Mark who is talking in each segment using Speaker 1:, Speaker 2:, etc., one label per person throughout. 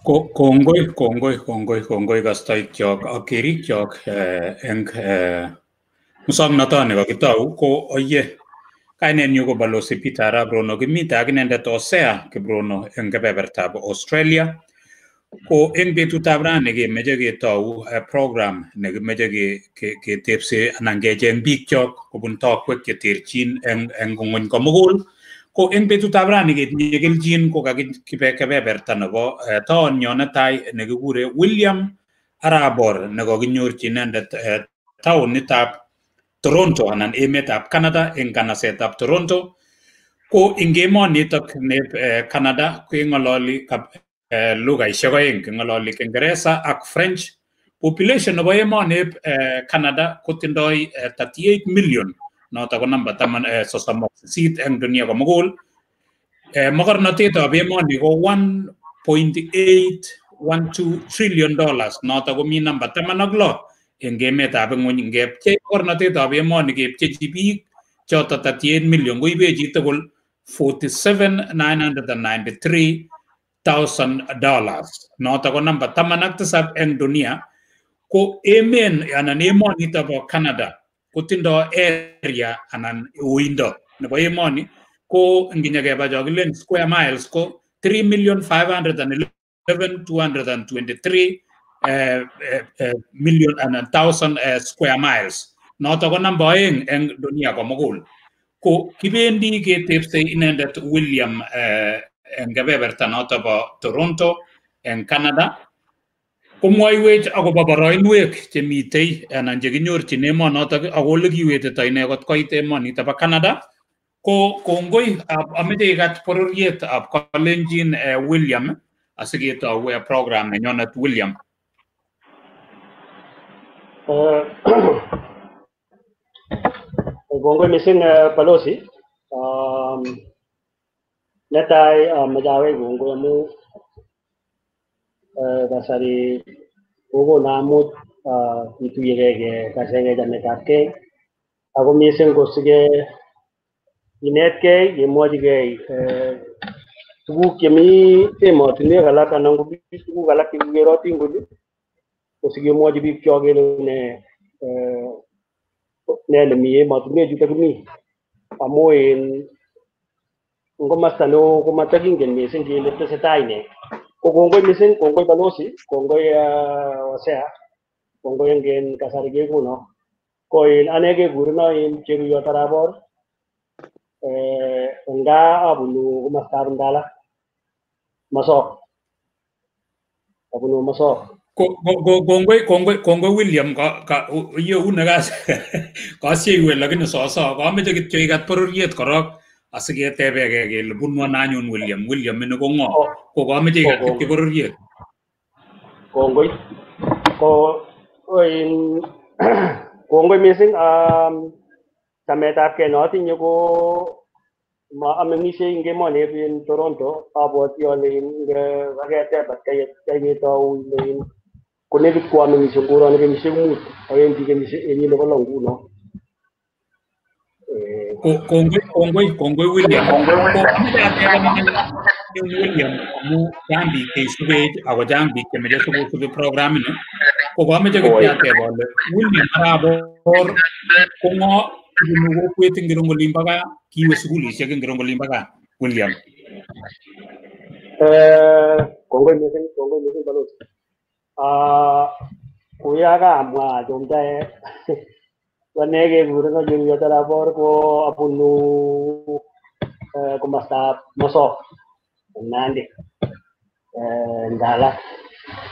Speaker 1: Kongoi, kongoi, kongoi, kongoi kastoikyok ak kerikyok eng muswoknotoni kakitou ko oye. Kainenyu ko Balozi Peter Arap Rono, kimite ak inendet Hosea Kiprono eng kebebertab Australia. Ko eng betutab rani kemeche ketou program nekimeche ketepse anan kecheng biikchok kobun tokwek cheterchin eng ng'wony komugul. Ko eng betutab rani ketinye kelchin ko kakibe kebeberta nebo taonnyo netai nekikure William Arabor nekokinyorchi inendet taonitab Toronto anan emetab Canada eng kanasetab Toronto. Ko eng emonitok neb Canada keng'ololi lugaishek oeng, king'ololi Kiingereza ak French. Population nebo emonib Canada kotindoi 38 million, noto ko namba 88 eng dunia komugul. Mokornotetab emoni ko 1.812 trillion dollars, noto komi namba 16 eng emetab ng'wony. Ngepchei mokornotetab emoni kepchechi biik choto 38 million koibe chitugul $47,993,000, noto ko namba 17 eng dunia. Ko emen anan emonito bo Canada kotindo area anan uindo nebo emoni ko nginyekeba cho kilen square miles ko 3,511,223 million anan thousand square miles, noto ko namba 2 eng dunia komugul. Ko kibendi ketepsei inendet William eng kebeberta noto bo Toronto eng Canada, komwoiwech akobo boroinwek chemitei anan chekinyorchin emonotok ak ole kiwetito ine kot koit emonito bo Canada. Ko kongoi, ameche ikat bororiet ab Kalenjin William asiketou program nenyonet William.
Speaker 2: Kongoi mising Balozi. Netai amoche awech kongoi amu kasari kokono amut kituyegei kekasegei chametabgei ako mising kosike kinetkei kemwochigei tuguk chemi emotinwek alak anan ko tuguk alak chekikerotin kole kosikemwochi biikchok kele ne nemi emotinwek chuto kimi amu en komosta neo komatakingen mising kele tesetai ne. Ko kongoi mising, kongoi Balozi, kongoi Hosea, kongoi eng kasari kekono. Ko ane kekureno Cheruiyot Arabor, eng gaa abunu komostab Ndala, Mosop, abunu Mosop.
Speaker 1: Kongoi, kongoi, kongoi William, iyeune kasieiwe lakini soso kameche kityo ikat bororiet korok asiketebegei kele bunu ano anyun William, William ini ko ng'o? Ko kameche ikat kityo bororiet.
Speaker 2: Kongoi. Ko kongoi mising. Chametabgei notinye ko ameng'isiei eng emoni en Toronto. Abwoti ale kaketeb atkai ketou ile konekit ko ameng'isie koroni kenyisiek 5, awendi kenyit nebo 6 nguno.
Speaker 1: Kongoi, kongoi, kongoi William. Ko amoche ateb William amu chang biik cheisubech ako chang biik chemeche sikosubi programini. Ko kameche kityo ateb ale William Arabor ko ng'o, kibunu kokwet ingiro eng olimbo gaa, kiwe sukulisiek ingiro eng olimbo gaa William?
Speaker 2: Kongoi mising, kongoi mising Balozi. Kuya kamwa achomdae ane kekureno Cheruiyot Arabor ko abunu komostab Mosop eng Nandi, Ndala.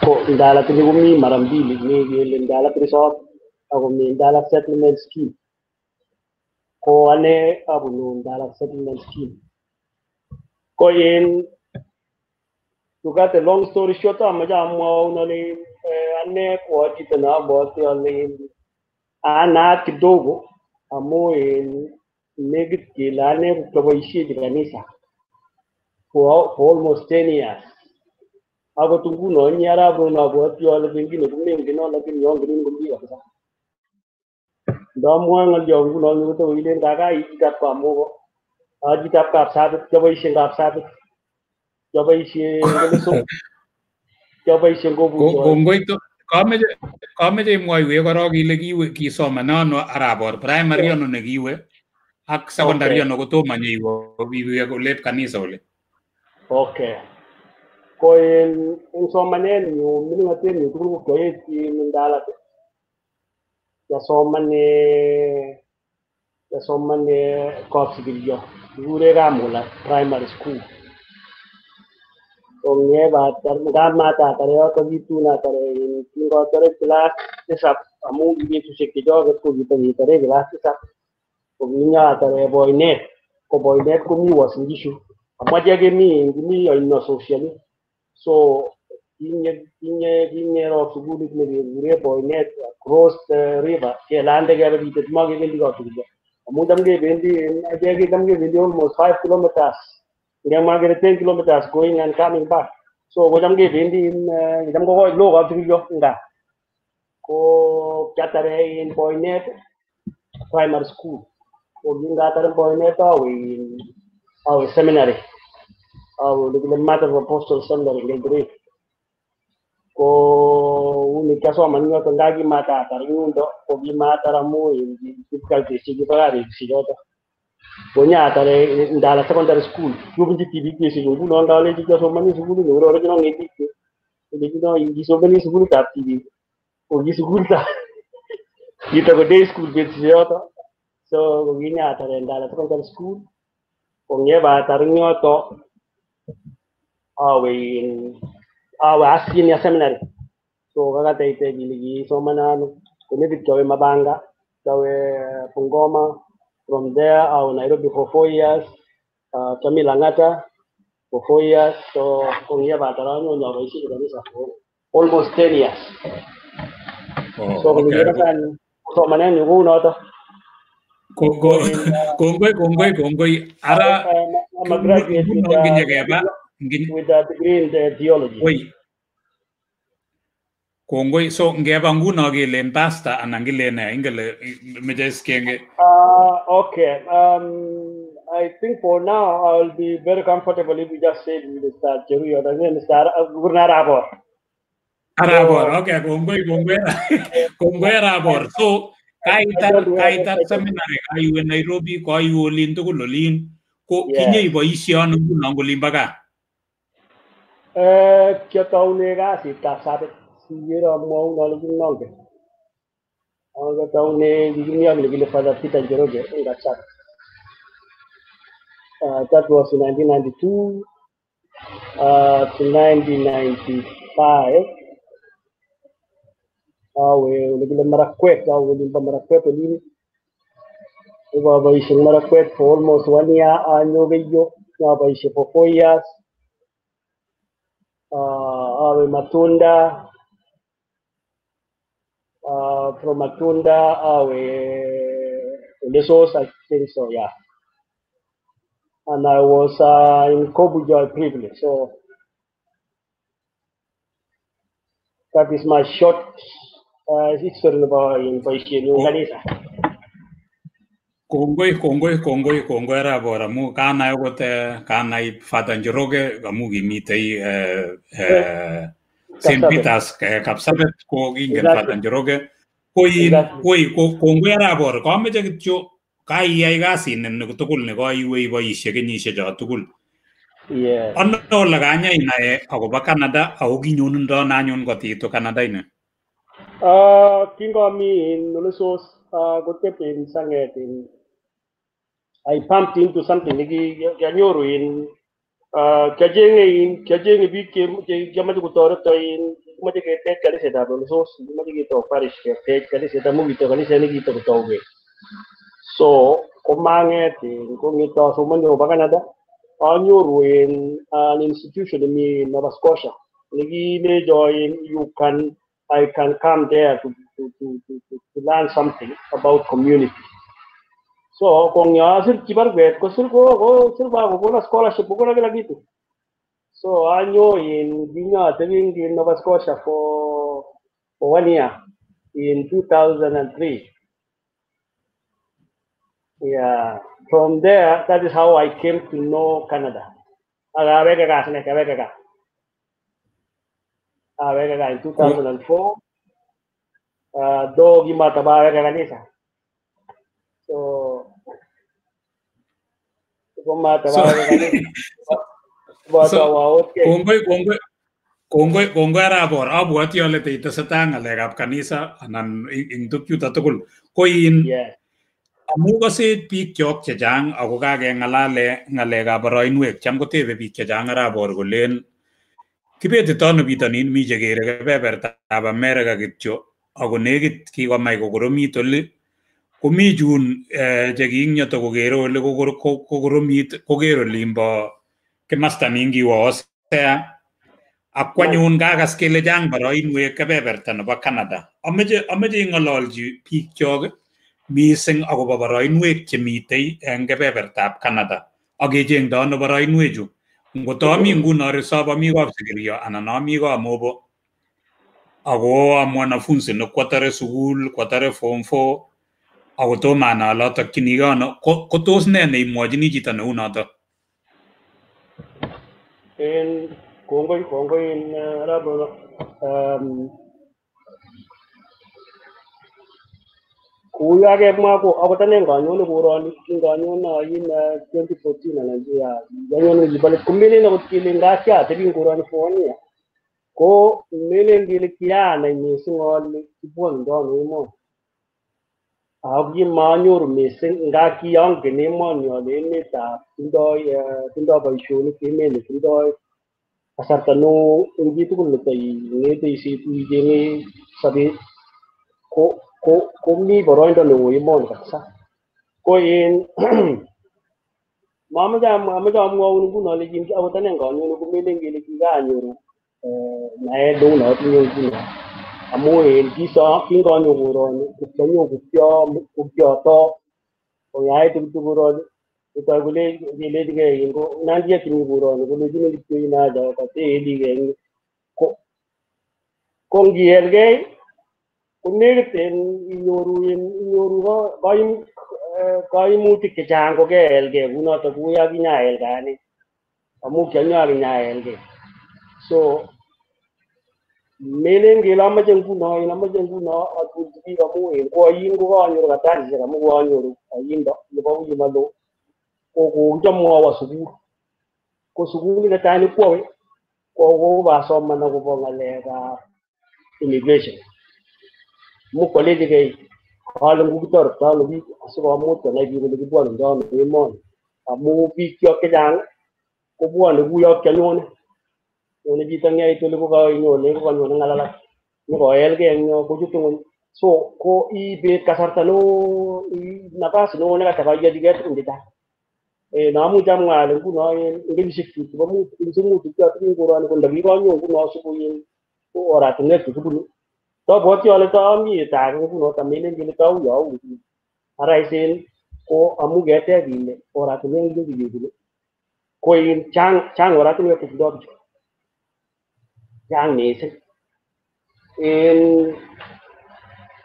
Speaker 2: Ko Ndala tini komi mara mbili, mi kele Ndala Resort ako mi Ndala Settlement Scheme. Ko ane abunu Ndala Settlement Scheme. Ko in to cut a long story short, amoche amwaun ale ane ko chito ne abwoti ale anaat kidogo amu en nekit kele ane ko kiaboisiechi kanisa for almost 10 years. Akot nguno inye arap Rono abwoti ale pengine komengen lakini ongenin komie kabisa. Ndamwoe ng'olyo nguno kotokoilen kakai chitab Kamuko, chitab Kapsabet, kiaboisien Kapsabet, kiaboisien Keleso. Kiaboisien kobucho.
Speaker 1: Kongoi to kameche imwoiwech korok ile kiwe kisoman ano Arabor primary ano nekiwe ak secondary ano kotomo nyiwe iwe olep kanisa ole.
Speaker 2: Okay. Ko en somanenyun mining'otenyun tugul ko kiaetyi en Ndalat. Kiasomane Kapsikiryo, kikure Kamula Primary School. Kong'ebatar ngamatatar yoto kitun atar kingatare class tisap amu ki betusiek chechoket ko kitaketare class tisap ko kinyatare Boinet ko Boinet komi Uasin Gishu amu achek kemi kimi oino socially so kinyerop sukulit nekekure Boinet across the river kelande kebe bitet makebendi Kapsikiryo amu cham kebendi achek cham kebendi almost 5 kilometers ngemwa kele 10 kilometers going and coming back. So kocham kebendi cham ko lo Kapsikiryo nga ko kiatare in Boinet Primary School. Ko kingatare Boinet awe seminary. Awe lekile Matter of Apostle Seminary in Eldoret. Ko uni kiasoman yoto nga kimatatar yundo ko kimatar amu difficulties chekibo karisiek choto. Konyatare Ndala Secondary School kibunchi tibik chesiche nguno ndolechi kiasomani sukulit neurorechino ng'etik olechino kisomani sukulitab tibik ko ki sukulitab kito ko day school betusiek choto so ko kinyatare Ndala Secondary School kong'ebatar eng yoto awe awe senior seminary so kakateite kile kisomanan konekit kiawe Mabanga kiawe Bungoma. From there, I was Nairobi for 4 years, Chami Langata for 4 years, so for almost 10 years.
Speaker 1: Oh,
Speaker 2: so,
Speaker 1: okay. Kongoi. Ara,
Speaker 2: I'm a graduate with a degree in the theology.
Speaker 1: Oi. Kongoi, so ngeba nguno kilen pastor anan kilen nee ingele meche kenge.
Speaker 2: Okay. I think for now I'll be very comfortable if we just say Mr. Cheruiyot and then Mr. Arabor.
Speaker 1: Arabor, okay, kongoi. Kongoi Arabor. So kaitar seminary kaiwe Nairobi kaiwe olin tugul olin ko kinye iboisie ano nguno olimbo gaa?
Speaker 2: Kiataune kasitab Sabet. Sikere amwaun alechin nongen. Akataune kikimi ak lekile Father Peter Njoroge en Kapsabet. That was in 1992 to 1995. Awe olekile Marakwet, awe olimbo Marakwet olin. Iboboisie Marakwet for almost 1 year, anyo Keiyo, nyaboisie for 4 years. Awe Matunda. From Matunda, awe Lesos, I think so, yeah. And I was in Kobujoi previously, so that is my short history about in boisienyu kanisa.
Speaker 1: Kongoi Arabor amu kanai okot kanai Father Njoroge amu kimitei St. Peters Kapsabet ko kingen Father Njoroge kongoi Arabor kameche kityo kaiyai kasit tugul nekaiwe iboisie kenyisiek cho tugul. Ano ole kanya inai akobo Canada ako kinyonundo ano anyun kotiitu Canada ini?
Speaker 2: Kingomi in Olesos kotep in sanget in I pumped into something nekianyoru in kiachenge biik chemoche kotoreto in kimoche ketech kanisetab Olesos kimoche ketou parish ketech kaniset amu kito kaniset nekitokotougei. So komang'et kong'eto asomoni akobo Canada anyoru in an institution nemi Nova Scotia nekilecho in I can come there to learn something about community. So kong'asirchi baruet kosir kokona scholarship kokona kila kitu. So anyo in kinyotebi in Nova Scotia for 1 year in 2003. Yeah, from there, that is how I came to know Canada. Aweke gaa in 2004. Do kimatabaweke kanisa. So komatabaweke kanisa. Boto
Speaker 1: Kongoi arap Bor, abwoti ale teitesetai ng'alekab kanisa anan eng tukchuto tugul. Ko in amu kose biik kyok chechang ako kakeng'alale ng'alekab boroinwek, cham kotebe biik chechang arap Bor kolen kibetito ano bitonin, mi chekere kebebertab America kityo ako nekit kikomach kokoromit oli, komi chun chekiingyoto kokere oli kokoromit koker olimbo kimasta nin kiwo Hosea. Ak kwanyun kakas kele chang boroinwek kebeberta nebo Canada. Ameche ing'ololchi biikchok mising akobo boroinwek chemitei eng kebebertab Canada ak kechengdo ano boroinwechu. Ngot ami nguno resop ami Kapsikirio anan ami Kamobo ako a mwanafunzi nekwatare sukul, kwatare form 4 ako tomo anai ole atokchinigei ano, ko tos nee neimwochini chito neu noto?
Speaker 2: En kongoi en arap kou yakemwa ko akot ane nganyone koroni kinganyone in 2014 anan kianyone kibolet komelen akot kele ngakiatebi eng koroni for 1 year ko melen kele kianai mising ale kibwondo ano emoni ako kimanyoru mising nga kiangen emoni ale emetab tindoi boisionik emet netindoi kasarta neo eng chitugul netoing'ete isitu icheng'e sobet ko mi boroindo neo emoni kabisa. Ko en mamoche amwaun nguno alenchin akot ane nganyone komelen kele kikanyoru naet neu notinye nguno amu en kinganyo koroni kianyo kokioto koyait kityo koroni kotoi kelechigei nangiachini koroni kolechinin kityo inaja kateeligei ko ngielgei konekit inyoru kaimutik chechang kokeelgei kunoto kuyo kinyaelgei ane amu kianyo akinyaelgei. So melen kele amoche nguno atulchi biik amu en ko ain kokanyoru kartasisiek amu koanyoru aindo nebo wui malo ko kokichomwo awo sukul. Ko sukulit netai nekwowe ko kobasoman akobo ng'alekab immigration. Much kolechigei kale ngokitoretito ano biik asikomuch konai biik kole kibwonundo ano emoni amu biikchok chechang kobwone kuyo kianyone. Nyone chito ngeit oli kokanyone kokanyone ng'alalak nyokoelgei eng yo kochutu ng'ony. So ko ibet kasarta neo nafas neo nekatakayochigei tugun chechang. Namuch amwa ale nguno en kenyisiek chebo mut kenyisiek mut chekiatinye koroni ko ndakikonyo nguno sikoin ko oratinwek chekibunu tabwoti ale tami age nguno tamelen kele tau au ara isen ko amu keteb ile oratinwek chekikebune ko in chang oratinwek chetindoi bichu chang mising. En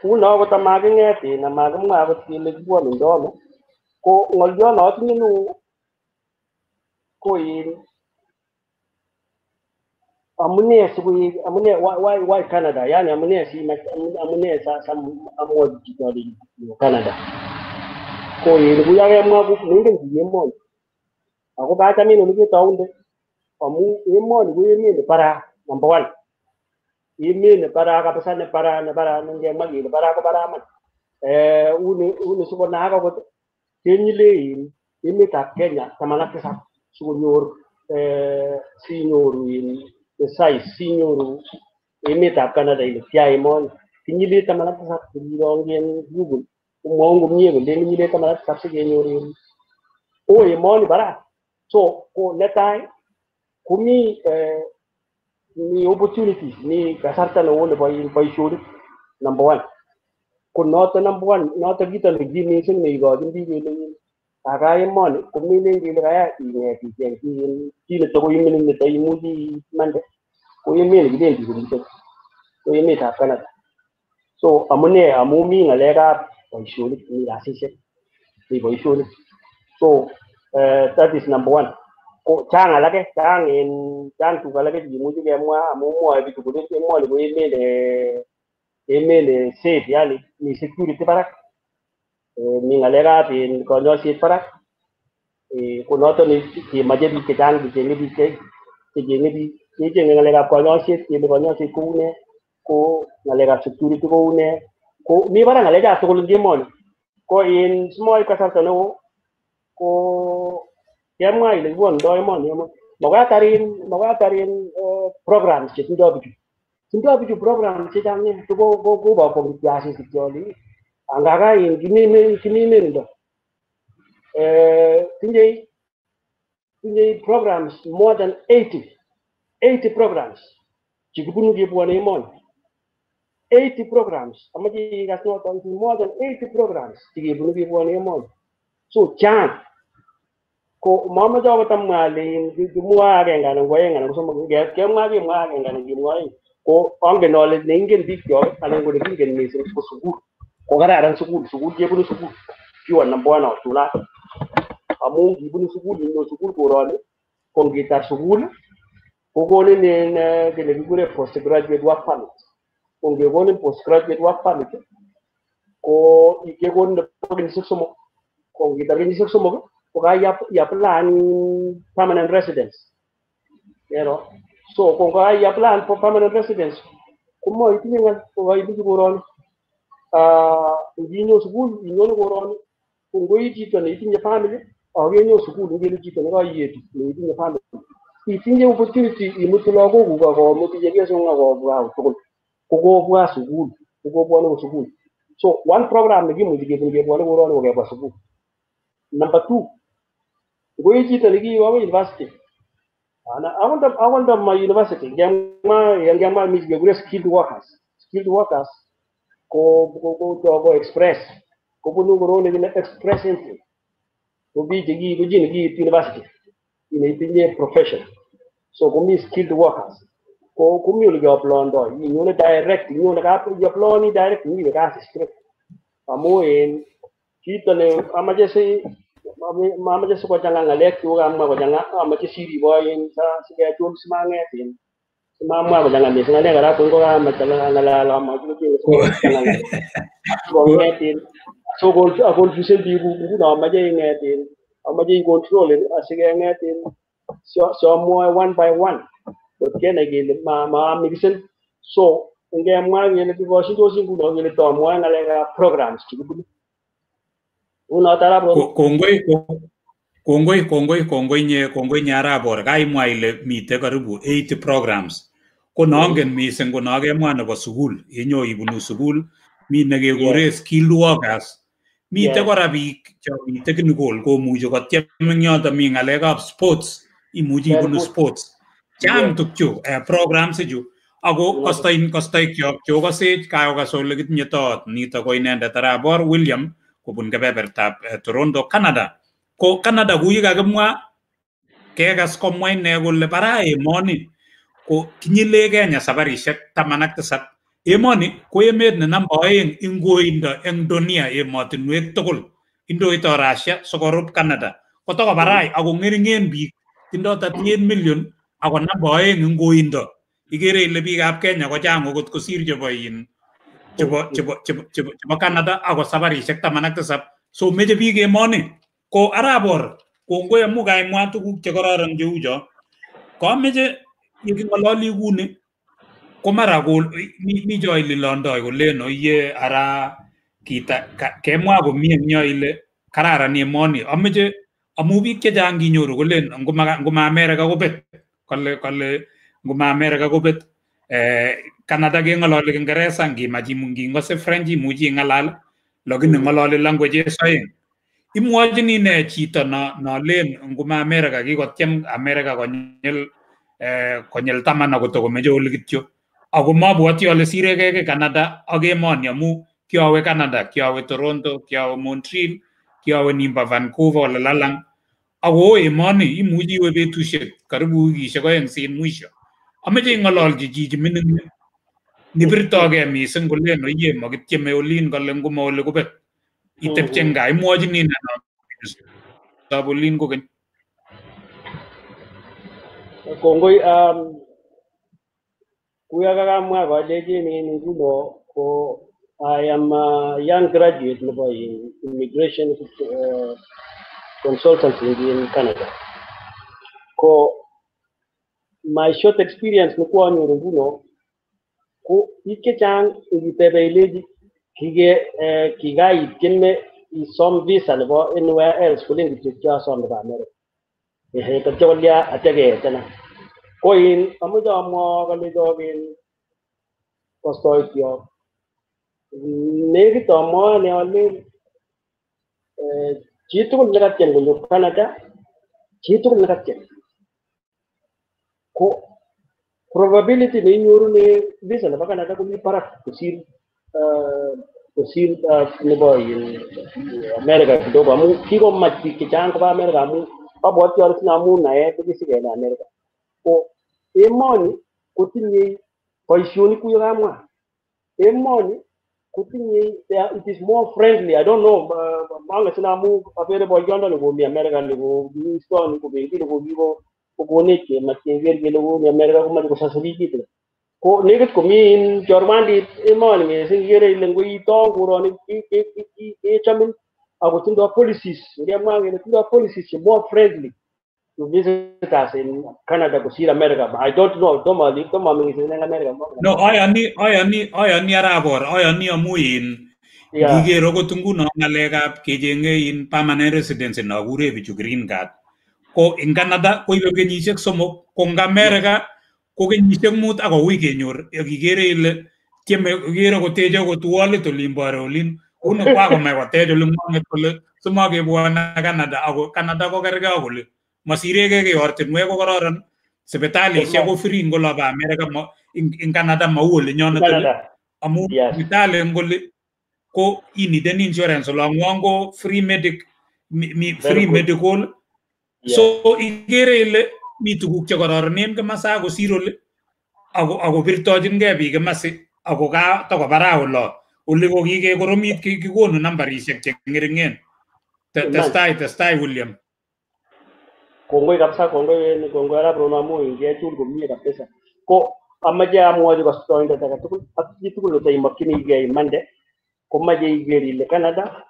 Speaker 2: nguno akot amaking'et in amakimwa akot kele kibwonundo ano ko ng'olyo notinye neo ko in amune sikoik amune why Canada, yani amune simach amune amwochi chito ale Canada ko in kuyakemwa ko mengen chi emoni ako kachamin ole ketounde amu emoni ko emet nebaraa number 1 emet nebaraa kabisa nebaraa nengemwa kele baraa ko baraa iman. Uni sikonaak akot kenyile in emetab Kenya 17 sikonyor sinyoru in the size sinyoru emetab Canada ile tia emoni kinyile 17 kirong'en Google komwoun komie kole kinyile 17 sikenyor in o emoni baraa. So ko netai komi mi opportunities mi kasarta neo nebo boisionik number 1 ko noto number 1 noto kito nekim mising neikochin biik kele kaka emoni komelen kele kaya ing'et icheng chi netokoimining netaimuchi imande ko emet nekibendi komiten ko emetab Canada. So amune amu mi ng'alekab boisionik mi kasisiek mi boisionik. So that is number 1. Ko chang alake, chang en chang tuguk alake chekimuchi kemwa amu mwoe bichu kole emoni ko emet ne emet ne safe, yani mi security barak, mi ng'alekab in konyoiset barak, ko noton kemoche biik chechang checheng'e biik checheng'e biik kecheng'e ng'alekab konyoiset kele konyoiset kou nee, ko ng'alekab security kou nee, ko mi barak ng'alechab tugul eng emoni. Ko in simoib kasarta neo ko kemwa ile kibwonundoi emoni makoi atar in programs chetindoi bichu. Tindoi bichu programs chechang nia ko kityo asis kityo ale angaka in kimi ndo tinye programs more than 80 programs chekibunu kebwone emoni. 80 programs, amache ikas noton, more than 80 programs chekebunu kebwone emoni. So chang. Ko mamache akot amwa ale kimwoe agenge anan ko oeng anan ko somok, kemwa kemwa agenge anan kemwa oeng. Ko angen ale neingen bikyok anan ko nekingen mising ko sukul. Ko kararan sukul, sukul kebunu sukul. Kiwa number one ochulat. Amu ngibunu sukul, inyo sukul koroni, ko ngitar sukul, kokonin in kiy nekikure postgraduate work permit. Ko ngekonin postgraduate work permit, ko kekonin nebo kenyisiek somok. Ko ngitar kenyisiek somok, ko ka-apply permanent residence. You know? So kung ka-apply for permanent residence, ko maitinye ngal, ko kaibuchu koroni. Nginyo sukul, inyone koroni, ko ngoi chito neitinye family, akenyo sukul ngele chito nekaietu neitinye family. Itinye opportunity imutu lagokuk ak komutu chepyosok ak kobwa tugul. Ko kobwa sukul, ko kobwone sukul. So one program nekimuchi kebun kebwone koroni ko kebwa sukul. Number two, ngoi chito nekiwe akoi university. Ana akot ma university, ngemwa mi kekure skilled workers. Skilled workers ko express, kobunu koroni nekile express entry. Ko biik cheki ko chi nekiit university itinye profession. So komi skilled workers. Ko komi ole keaplondoi, inyone direct, inyone iaploni direct iwe kasi straight. Amu en chito ne amache si mamache sikochang'a ng'alek chuk amwa kochang'a, amache siribo in sikechul simang'et in simamwa kochang'a mising ane kora ko kokamach ang'alal amache sikochang'a ng'alek. Sikong'et in so aconfusen biikuk nguno amache ing'et in amache icontrol asikeng'et in siamwoe one by one kot kenai kele mamixen. So ngemwa kele kikoshindosi nguno kele tomwoe ng'alekab programs chekibunu.
Speaker 1: Kongoi nye Arabor, kaimwa ile mite karibu 80 programs. Ko nongen mising ko nokemwa nebo sukul, inyo ibunu sukul, mi nekekure skilled workers, mite kora biik chomi technical komuchi kotyem eng yoto, mi ng'alekab sports, imuchi ibunu sports. Chang tukchu programs ichu, ako kostoikyok cheokosech kaokas ole kitinye toot nito ko inendet Arabor William kobun kebebertab Toronto, Canada. Ko Canada ku yekakimwa kekas komwa ine kole bara emoni ko kinyile Kenya sabarisiek 17. Emoni ko emet ne namba 2 eng koindo eng dunia emotinwek tugul. Indoito Russia sikorub Canada. Kotokobarai ako ng'ering'en biik, tindo 38 million ako namba 2 eng koindo. Ikere ile biikab Kenya kochang okot kosir chebo in chebo Canada ako sabarisiek 17. So meche biik emoni. Ko Arabor, kongoi amu kaimwa tuguk chekororon cheu cho. Komeche yeking'ololi kuni ko mara ko mi cho ililondoi kolen oiye ara kita kemwa komie eng yo ile kararan emoni. Ameche amu biik chechang kinyoru kolen ngoma America kobet, kole ngoma America kobet. Canada keng'ololi Kiingereza, ngimach ngingose French imuchi ing'alal, lakini ng'ololi languages oeng. Imwochini ne chito no len ngoma America kikotyem America konyil 10 akotokomeche oli kityo. Ako mabwoti ale sirekei Canada ak emoni amu kiawe Canada, kiawe Toronto, kiawe Montreal, kiawe nimbo Vancouver ole lalang. Ako emoni imuchi iwe betusiek karibu wikisiek oeng sin mwisho. Ameche ing'ololchi chichi mining nibirtogei mising kolen oiye makityeme olin kole ngoma oli kobet. Itepche eng gaa, imwochini ne ab olin kokeny?
Speaker 2: Kongoi kuya kakamwa kolechin nguno ko I am a young graduate nebo immigration consultancy in Canada. Ko my short experience ne koanyoru nguno ko biik chechang ingitebe ilechi kikaityeme isom visa nebo anywhere else kolen kityo kiasom nebo America. Ehe tatya kolya atya keetena. Ko in amoche amwa kalechok in kostoikyok nekit amwae ane alen chitugul nekatiem konyo Canada, chitugul nekatiem ko probability neinyorune visa nebo Canada komi barak kosir kosir nebo America kidogo amu kikomach biik chechang koba America amu abwoti ale tinye amu naet nekisich en America. Ko emoni kotinye boisionik kou yekamwa. Emoni kotinye it is more friendly. I don't know mangen sine amu akere boyondoni komi America ni koistoni kobendi ni kokonech kemach keker kele komi America komoche kosasirikitu. Ko nekit komi in chorwandit emoni missing ikere ile ngoitong koroni kechomin ako tindoi policies ngemwa kele tindoi policies che more friendly to visitors in Canada kosir America. I don't know, tomo ameng'is en America.
Speaker 1: No, ayoni Arabor, ayoni amu in ngiker okot nguno ng'alekab kechenge in permanent residency nokure bichu green card. Ko in Canada koibe kenyisiek 3, ko eng America ko kenyisiek 5 ak kouui kenyor. Ak ikere ile tieme ikere koteche okot wallit olimbo olin uni kwakomach kotech oling'wong'et kole simokebwone Canada ako Canada ko kerkei ak oli. Masirekei kiy ortinwek ko kororon, sipitalisiek ko free eng olobo America, eng Canada mau olinyonet oli. Amu sipitali eng oli ko iniden insurance olong'wong ko free medic, free medical. So ikere ile mi tuguk chekororonen komasa kosir oli ako birtochinkei biik komasi ako takobaraa olo. Oli ko kikekoromit kikonu nambarisiek che ng'eringen. Testai William.
Speaker 2: Kongoi kabisa, kongoi Arap Rono amu ingechul komie kabisa. Ko amache amwochi kostoindet agetugul ak chitugul neimokyinigei imande komache iker ile Canada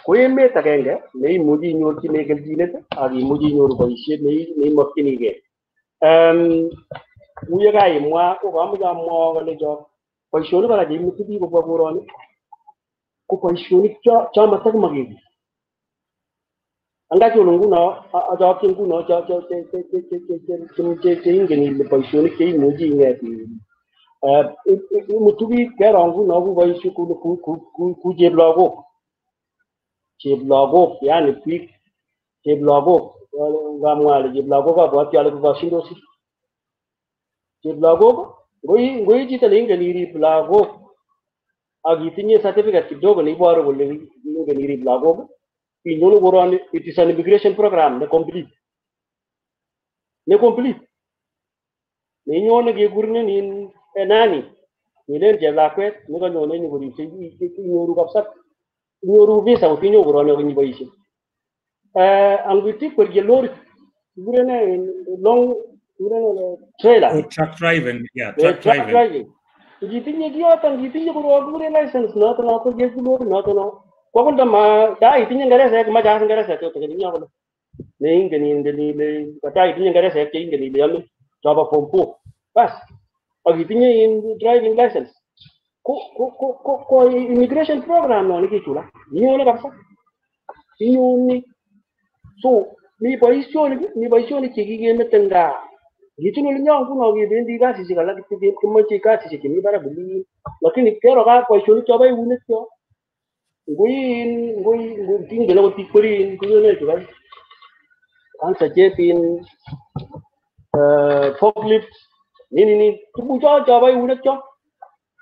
Speaker 2: ko emet agenge neimuchi inyorchigei kelchinet ak imuchi inyoru boisiet neimokyinigei. Kou ye kaimwa ko kamoche amwa kole boisionik kora cheimuti biik kobwa koroni ko boisionik chomotokomoke biik. Angachul nguno achokchi nguno cheingen ile boisionik cheimuchi ing'et imutu biik kero nguno ku boisio ku cheplagok cheplagok yani biik cheplagok ngamwa ale cheplagok abwoti ale kokoshindosi cheplagok ngoi chito neingen irib lagok ak itinye certificate kidogo neiboru kole ingen irib lagok inyone koroni it is an immigration program ne complete neinyone kekurinin in nani kelen cheplakwet nekanyone nyokoripse inyoru kabisa inyoru visa kotinyo koroni ak inyiboisie. Angot ikwerie lorit kikuren nee long kikuren trailer.
Speaker 1: Truck driving, yeah, truck driving.
Speaker 2: Ngitinye kiyoton ngitinye korok kikuren license noton no kwerie lorit noton no ko akot ndama ta itinye ngeresek moche as ngeresek choton chetinye kole neingen ile kata itinye ngeresek cheingen ile yomin chobo form 4 bas ak itinye in driving license ko immigration program no nekichula inyone kabisa inyone. So mi boisionik chekikemete gaa ngitun olinyon nguno kebendi kasisiek alak kimoche kasisiek chemi barak olin lakini kero kaa boisionik chobo eunek cho ngoi kingen akot ikweri kikuren chu kai kansa chepin forklift nini tugucho chobo eunek cho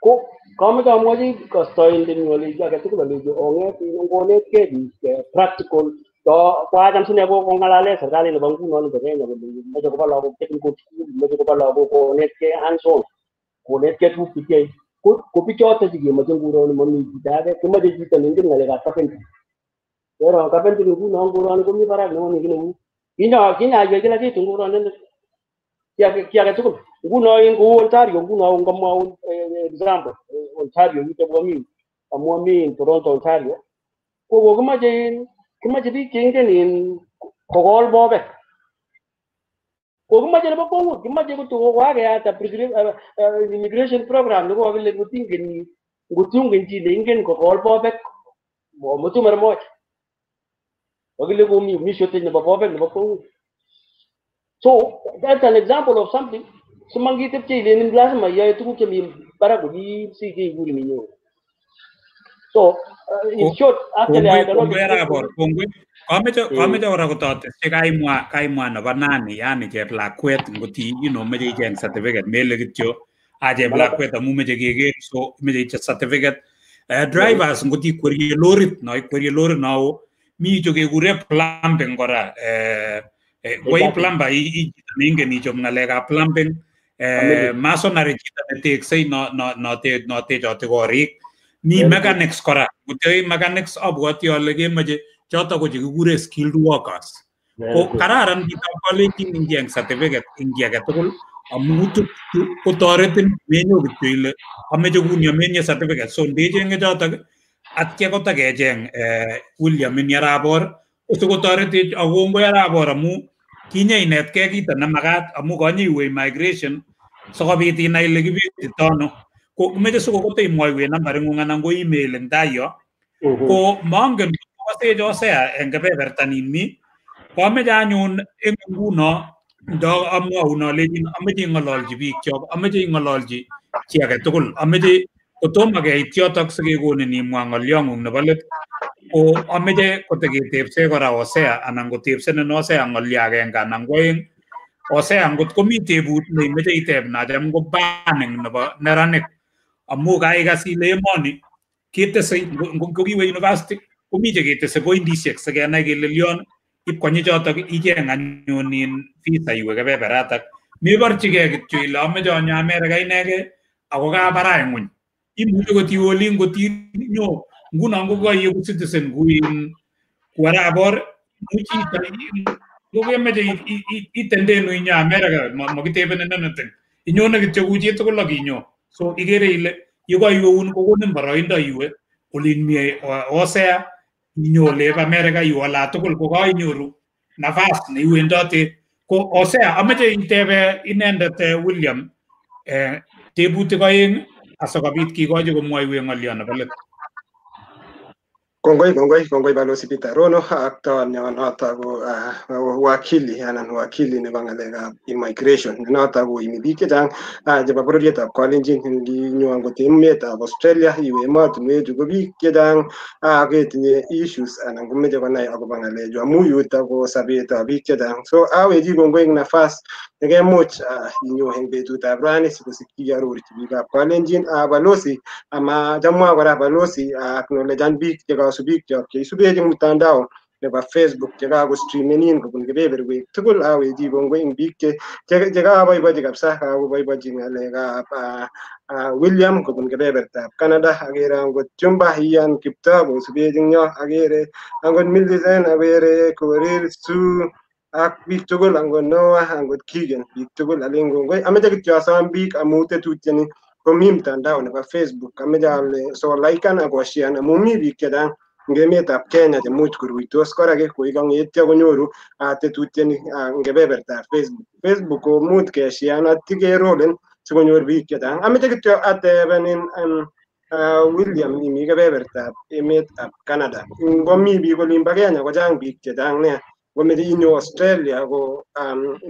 Speaker 2: ko kamoche amwochi kostoindenyu alechi agetugul alechi ong'et ongonetkei biik practical koacham sine kong'alale serikalit nebo nguno nebo Kenya kole moche koba lagok technical school moche koba lagok konetkei hands on konetkei tuguk chekiyoe ko bichoto chekemoche nguno momi chito age kimoche chito neingen ng'alekab carpentry. Kero carpentry nguno koroni komi barak nemomi kiy neu kinyaiwei kila kitu nguno Ki agetugul nguno en kou Ontario nguno ngomwoun example Ontario yuto komi amu ami in Toronto Ontario ko kokimache kimache biik cheingen in kokol bobek. Kokimache nebo kwongut kimache kotukokakeyat immigration program nekokakile ngotingen chi neingen kokol bobek momutu mara moja. Kakile komi shortage nebo bobek nebo kwongut. So that's an example of something. Simangitepche ilen lazima iyoe tuguk chemi barak oli sikekurin inyoru. So in short, actually I cannot.
Speaker 1: Kongoi. Kameche kora kototesyi kaimwa nebo nani yani cheplakwet ngoti meche icheng certificate mele kityo a cheplakwet amu meche keker so meche icheng certificate. Drivers ngot ikwerie lorit no ikwerie lorit no mi chu kekure plumbing kora koi plumber i chito neingen ichob ng'alekab plumbing masonry chito neteksei no techote korik mi mechanics kora ngotoi mechanics abwoti ale kemoche choto ko chekikure skilled workers ko kararan biikab kalenjin ingieng certificate eng ki agetugul amu kotoretin menyo kityo ile ameche kuni amenye certificate so ndechenge chotok atya kotakecheng William en Yarabor sikotoretech ak kongoi Arabor amu kinye inetkei kito nemakat amu konye iwe immigration sikobit inai ile kibetito ano ko kimeche sikokoteimwoiwech nambaring'ung anan ko email eng tai yo ko mongen kosech Hosea eng kebeberta nin mi koameche anyun eng nguno ndo amwaun alechin ameche ing'ololchi biikchok ameche ing'ololchi chi agetugul ameche kotomo keit yotok sikekonin imwa ng'olyong'ung nebo let ko ameche koteketepse kora Hosea anan kotepsenin Hosea ng'olyo agenge anan ko oeng. Hosea ngot komi tebut neimeche iteb nacham ko banning nebo neranik amu kaikas ile emoni ketese ngokiwe university komi cheketese pointisiek sikenai kele lion ipkonyi chotok icheng anyun in visa iwe kebeberatak meborchigei kityo ile ameche anyo America inegei ako kabarai ng'weny imuche kot iwe olin kot inyo nguno kokaieku citizen kuin ku Arabor imuchi kokemeche itendenu inyo America makitebenin anything inyone kityo ku chitugul ak inyo so ikere ile yekaiwe kokonin boroindo iwe olin mi Hosea inyo olep America iwe olatugul kokainyoru nafas neiwendote ko Hosea ameche itebe inendet William tebutik oeng asikobit kikochi komwoiwech ng'olyo nebo let.
Speaker 3: Kongoi Balozi Peter Rono ak noto ko wakili anan wakili nebo ng'alekab immigration noto koimi biik chechang chebo bororietab Kalenjin nginyo angot emetab Australia iwe emotinwechu ko biik chechang ketinye issues anan komeche konai akobo ng'alechu amu yuto ko sobetab biik chechang so awechi kongoi eng nafas nekemuch inyo eng betutab rani sikosikyi iarorchi biikab Kalenjin Balozi ama chamwa kora Balozi acknowledgean biik chekasubik chok cheisubech eng mtandao nebo Facebook chekakostreamenin kobun kebeberwek tugul awechi kongoi eng biik chekaboibochi kabisa kakoboibochi ng'alekab William kobun kebebertab Canada akere angot Chumba Ian Kiptoo kosubech eng yo akere angot Millicent akere Korir Sue ak biik tugul angot Noah angot Kigen biik tugul alen kongoi ameche kityo asom biik amu tetutioni komi mtandao nebo Facebook ameche ale so liken ak oshean amu mi biik chechang eng emetab Kenya chemuch koruitos kora koikang'etyo konyoru tetutioni eng kebebertab Facebook. Facebook komuch keshean atya kerolen sikonyor biik chechang. Ameche kityo atebenin William imi kebebertab emetab Canada. Ngomi biik olimbo Kenya kochang biik chechang nea ngomeche inyo Australia ko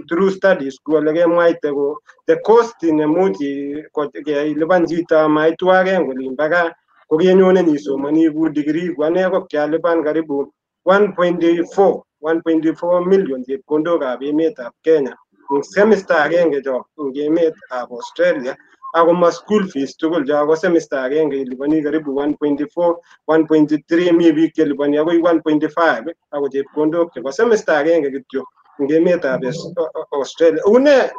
Speaker 3: through studies ku ole kemwaite ko the cost nemuch ilipan chito amaitu agenge olimbo gaa ko kenyone isomoni ku degree ku ane ko kialipan karibu 1.4 million chepkondokab emetab Kenya eng semester agenge cho eng emetab Australia ako ma school fees tugul cho ko semester agenge iliponi karibu 1.4 1.3 mi biik cheliponi akoi 1.5 ako chepkondok chebo semester agenge kityo eng emetab Australia. Une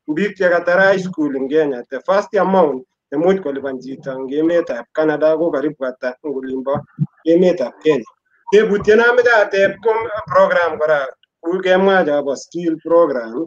Speaker 3: biik chekatar high school eng Kenya the first amount nemuch kolipan chito eng emetab Canada ko karibu ata eng olimbo emetab Kenya. Tebutiet nameche ateb ko program kora kou kemwa chobo skill program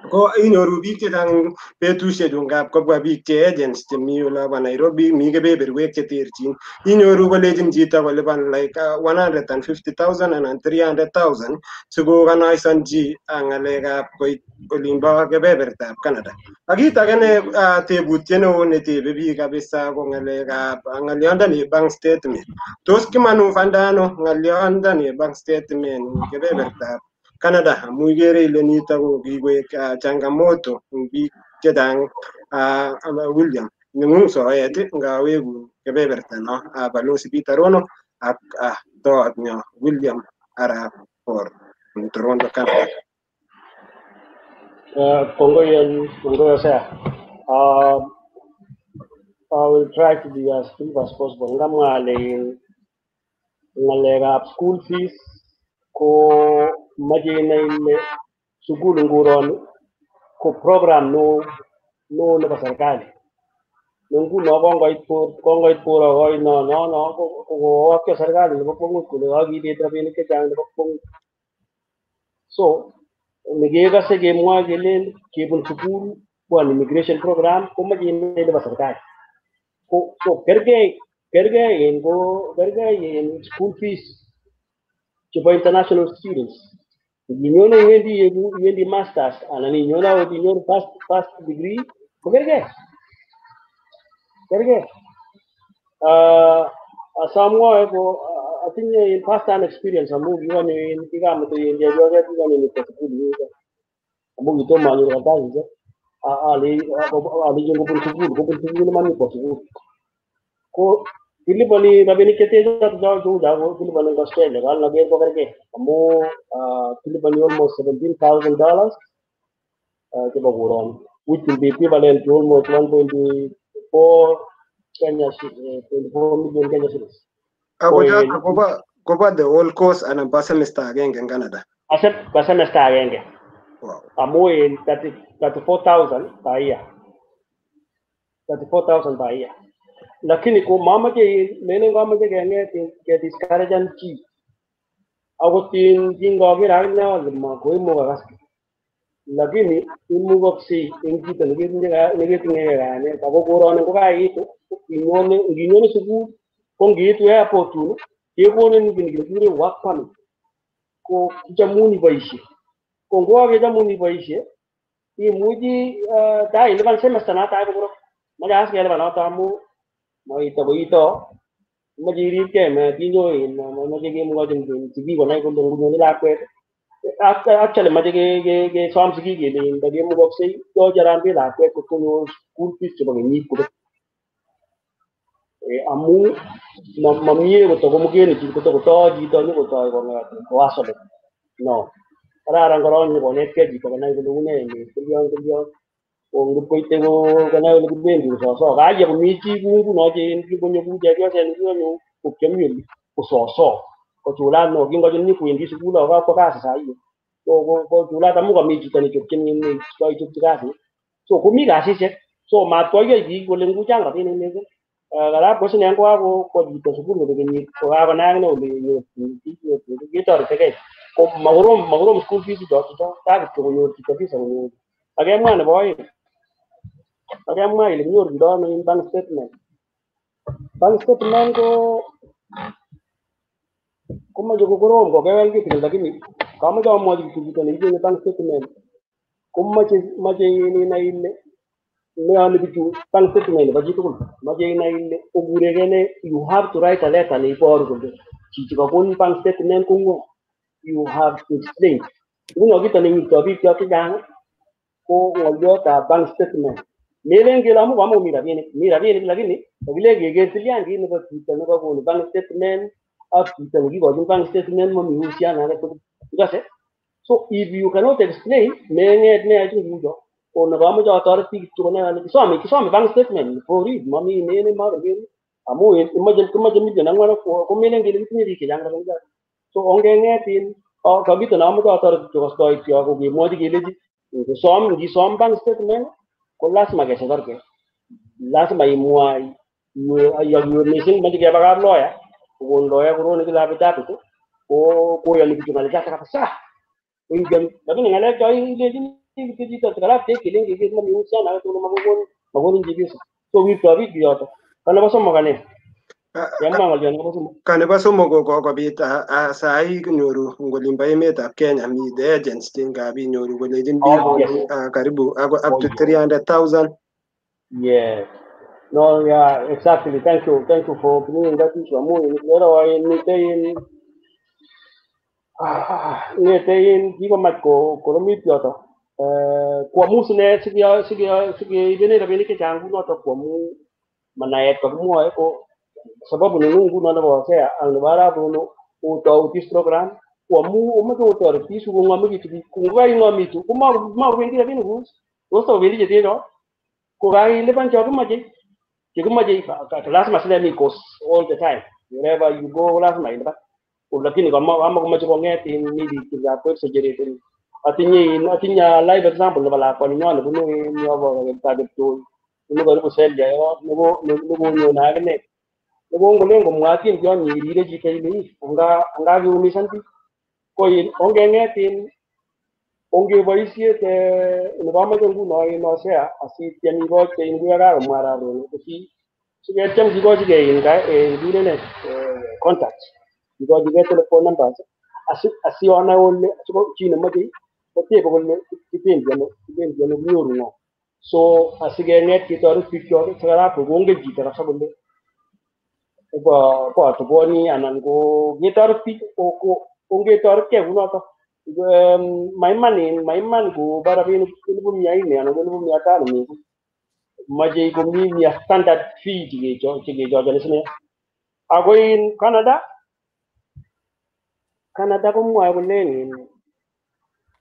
Speaker 3: Ko inyoru biik chechang betusiechu ngap kobwa biik che agents chemi olebo Nairobi, mi kebeberwek cheterchin. Inyoru kolechin chito kolipan like 150,000 anan 300,000 sikokonoisonchi ng'alekab koit olimbo kebebertab Canada. Ak kit age ne tebutiet neo netebe biik kabisa ko ng'alekab ng'olyondoni bank statement. Tos kimanufanda ano ng'olyondoni bank statement kebebertab Canada amu ikere ile nito ko kikoek changamoto eng biik chechang. William, neng'ung soet ngawekun kebeberta no Balozi Peter Rono ak toot nyo William arap Bor Toronto, Canada.
Speaker 2: Kongoi, kongoi Hosea. I will try to be as brief as possible. Ngamwa ale ng'alekab school fees ko mache inai ile sukul nguroni ko program no no nebo serikali. Ne nguno kongoit koro no no no ko kowakyo serikali nebo kwongut kole kakibet rabinik chechang nebo kwongut. So nekekase kemwoe kelen kebun sukul ko an immigration program komache inai nebo serikali. Ko so kergei kergei en ko kergei en school fees chebo international students. Inyone iwendi iwendi masters anan inyone akot inyoru first degree ko kergei. Kergei. Asamwoe ko atinye in first hand experience amu kikonyo in kikamutu in chepyoset kikonyo nito sukul yuto. Amu kitomo anyoru kartasisiek alechin kobun sukul iman kwo sukul. Ko kiliponi rabinik chete choto cheu cho kiliponi eng Australia ko alak ko kergei amu kiliponi almost $17,000 chebo koroni, which will be equivalent to almost 1.4 Kenya 24 million Kenya shillings.
Speaker 3: Ako choto kobo the whole course anan bo semester agenge eng Canada?
Speaker 2: Ba semester agenge. Amu in 34,000 per year. 34,000 per year. Lakini ko mamache melen kamache keng'et ke discouragean chi. Akot in kingoker akine ale ma koimukakas. Lakini imukoksei eng chito neketinye kayanet ako koroni kokaitu inyone nginyone sukul ko ngiitu airport yun kekonin kiy nekikure work permit ko kichomun iboisie. Ko ngokakechomun iboisie imuchi tai ilipan semester noto akoi korok. Mache as kelipan noto amu maito koito moche iripkei matinyo in moche kemwochin sigik konai kole ngonyone lakwet. Actually moche kesom sigik kele ndakemukoksei yoche harambee lakwet kot konyor school fees chebo kenyit kobek. Amu mamie kotokomukeni chi kotokotoo chito nyokotoi kong'et koasolet. No. Kararan korong nyokonetkei chito konai kole une emet kolyon kolyon ko ngipkoite konai kole kibendi kososo. Kaya komi chi kuu nguno che konyo kuu chepyoset nekikonyo ko kiami oli kososo. Kochulat no kingochut nyikwendi sukul ako kakwo kasi sai. So kochulat amu kami chito nechopchin koichopchi kasit. So komi kasisiek. So matkoyai biik kole nguchang rabinik missing. Kora ko sine kokakwo chito sukul kobek kenyit kokakonai akine kole ketoretekei. Ko makorom school fees ichoto ka kityo konyor chito visa konyor. Akemwa nebo oeng. Akemwa kele kinyorundoi ano in bank statement. Bank statement ko komoche kokorom kokewel kitikin lakini kamoche amwochi kityo chito nekichenge bank statement komoche moche inai ile meyoni bichu bank statement nebo chitugul. Moche inai ile okurekei ne you have to write a letter neiboru kole chichi kokonin bank statement ko ng'o. You have to explain. Nguno kito newirtoi bikyok chechang ko ng'olyotab bank statement. Melen kele amu kamokomi rabinik, mi rabinik lakini kakilen keker tilyan kit nebo chito nekokonu bank statement ak chito nekikochin bank statement momi uhusiano age tugul. Ikose? So if you cannot explain, meng'et meyai tuguchucho. Ko nekamoche atoret biik kityo konai ale kisome bank statement for real, mami melen makele amu imoche 4 million komelen kele kitinye biik chechang rabinichoto. So ongeng'et in kakito neamoche atoret kityo kastoikyok ko kemwochi kelechi ngisom ngisom bank statement ko lazima kesetorkei. Lazima imwa iwe missing moche keba kap lawyer kokon lawyer koroni kile affidavit ko koyoni bichu ng'alechoto kabisa. Ingen lakini ng'alek cho ilechini kityo chito karap kekilen keker mami uhusiano age tugul makonin chi visa. So wirtoi biik yoto. Ka nebo somok ane.
Speaker 3: Ka nebo somok ko kobit sai nyoru ngolimbo emetab Kenya mi the agents ngap inyoru kolechin biik karibu up to 300,000.
Speaker 2: Yes. No, yeah, exactly. Thank you. Thank you for bringing that issue. Amu lero miten ng'ete kikomach koromit yoto. Ko amu sine sikeibene rabinik chechang kunoto ko amu manaet kakimwoe ko sababu nengung nguno nebo Hosea ak nebo arap Rono otou this program ko amu omoche otoret biik sikong'omekitu biik. Ko ngokaing'omitu komakobendi rabinikuk tos takobendi cheten cho ko kailipan cho kimoche chekimoche lazima sile cost all the time wherever you go lazima ilipan. Lakini kama komoche kong'et mi biik chekap exaggerate. Atinye live example nebo lakwaninyon nebunu yobo Kiptoi bunu karibu Selya yo nekonyone akine nekongolen komwa atindiot irire chito ile anga kiumisan biik ko ongeng'et ongeboisie nekamoche nguno en Hosea asitiem ikoite kuya kakomwa arap Rono siketyem kikochigei kikuren nee contact ikochigei telephone numbers asionai ole chi nemoche kotebe kole kibendi ano kinyoru ng'o. So asikeng'et ketoret bikyok sikarap kongen chito kabisa kole ko ateponi anan ko ketoret biik ongetoretkei kunoto. Maiman koba rabinik 400,000 anan ko 500,000 missing. Moche komi standard fee chekechochoni sine. Ako in Canada komwoe kolen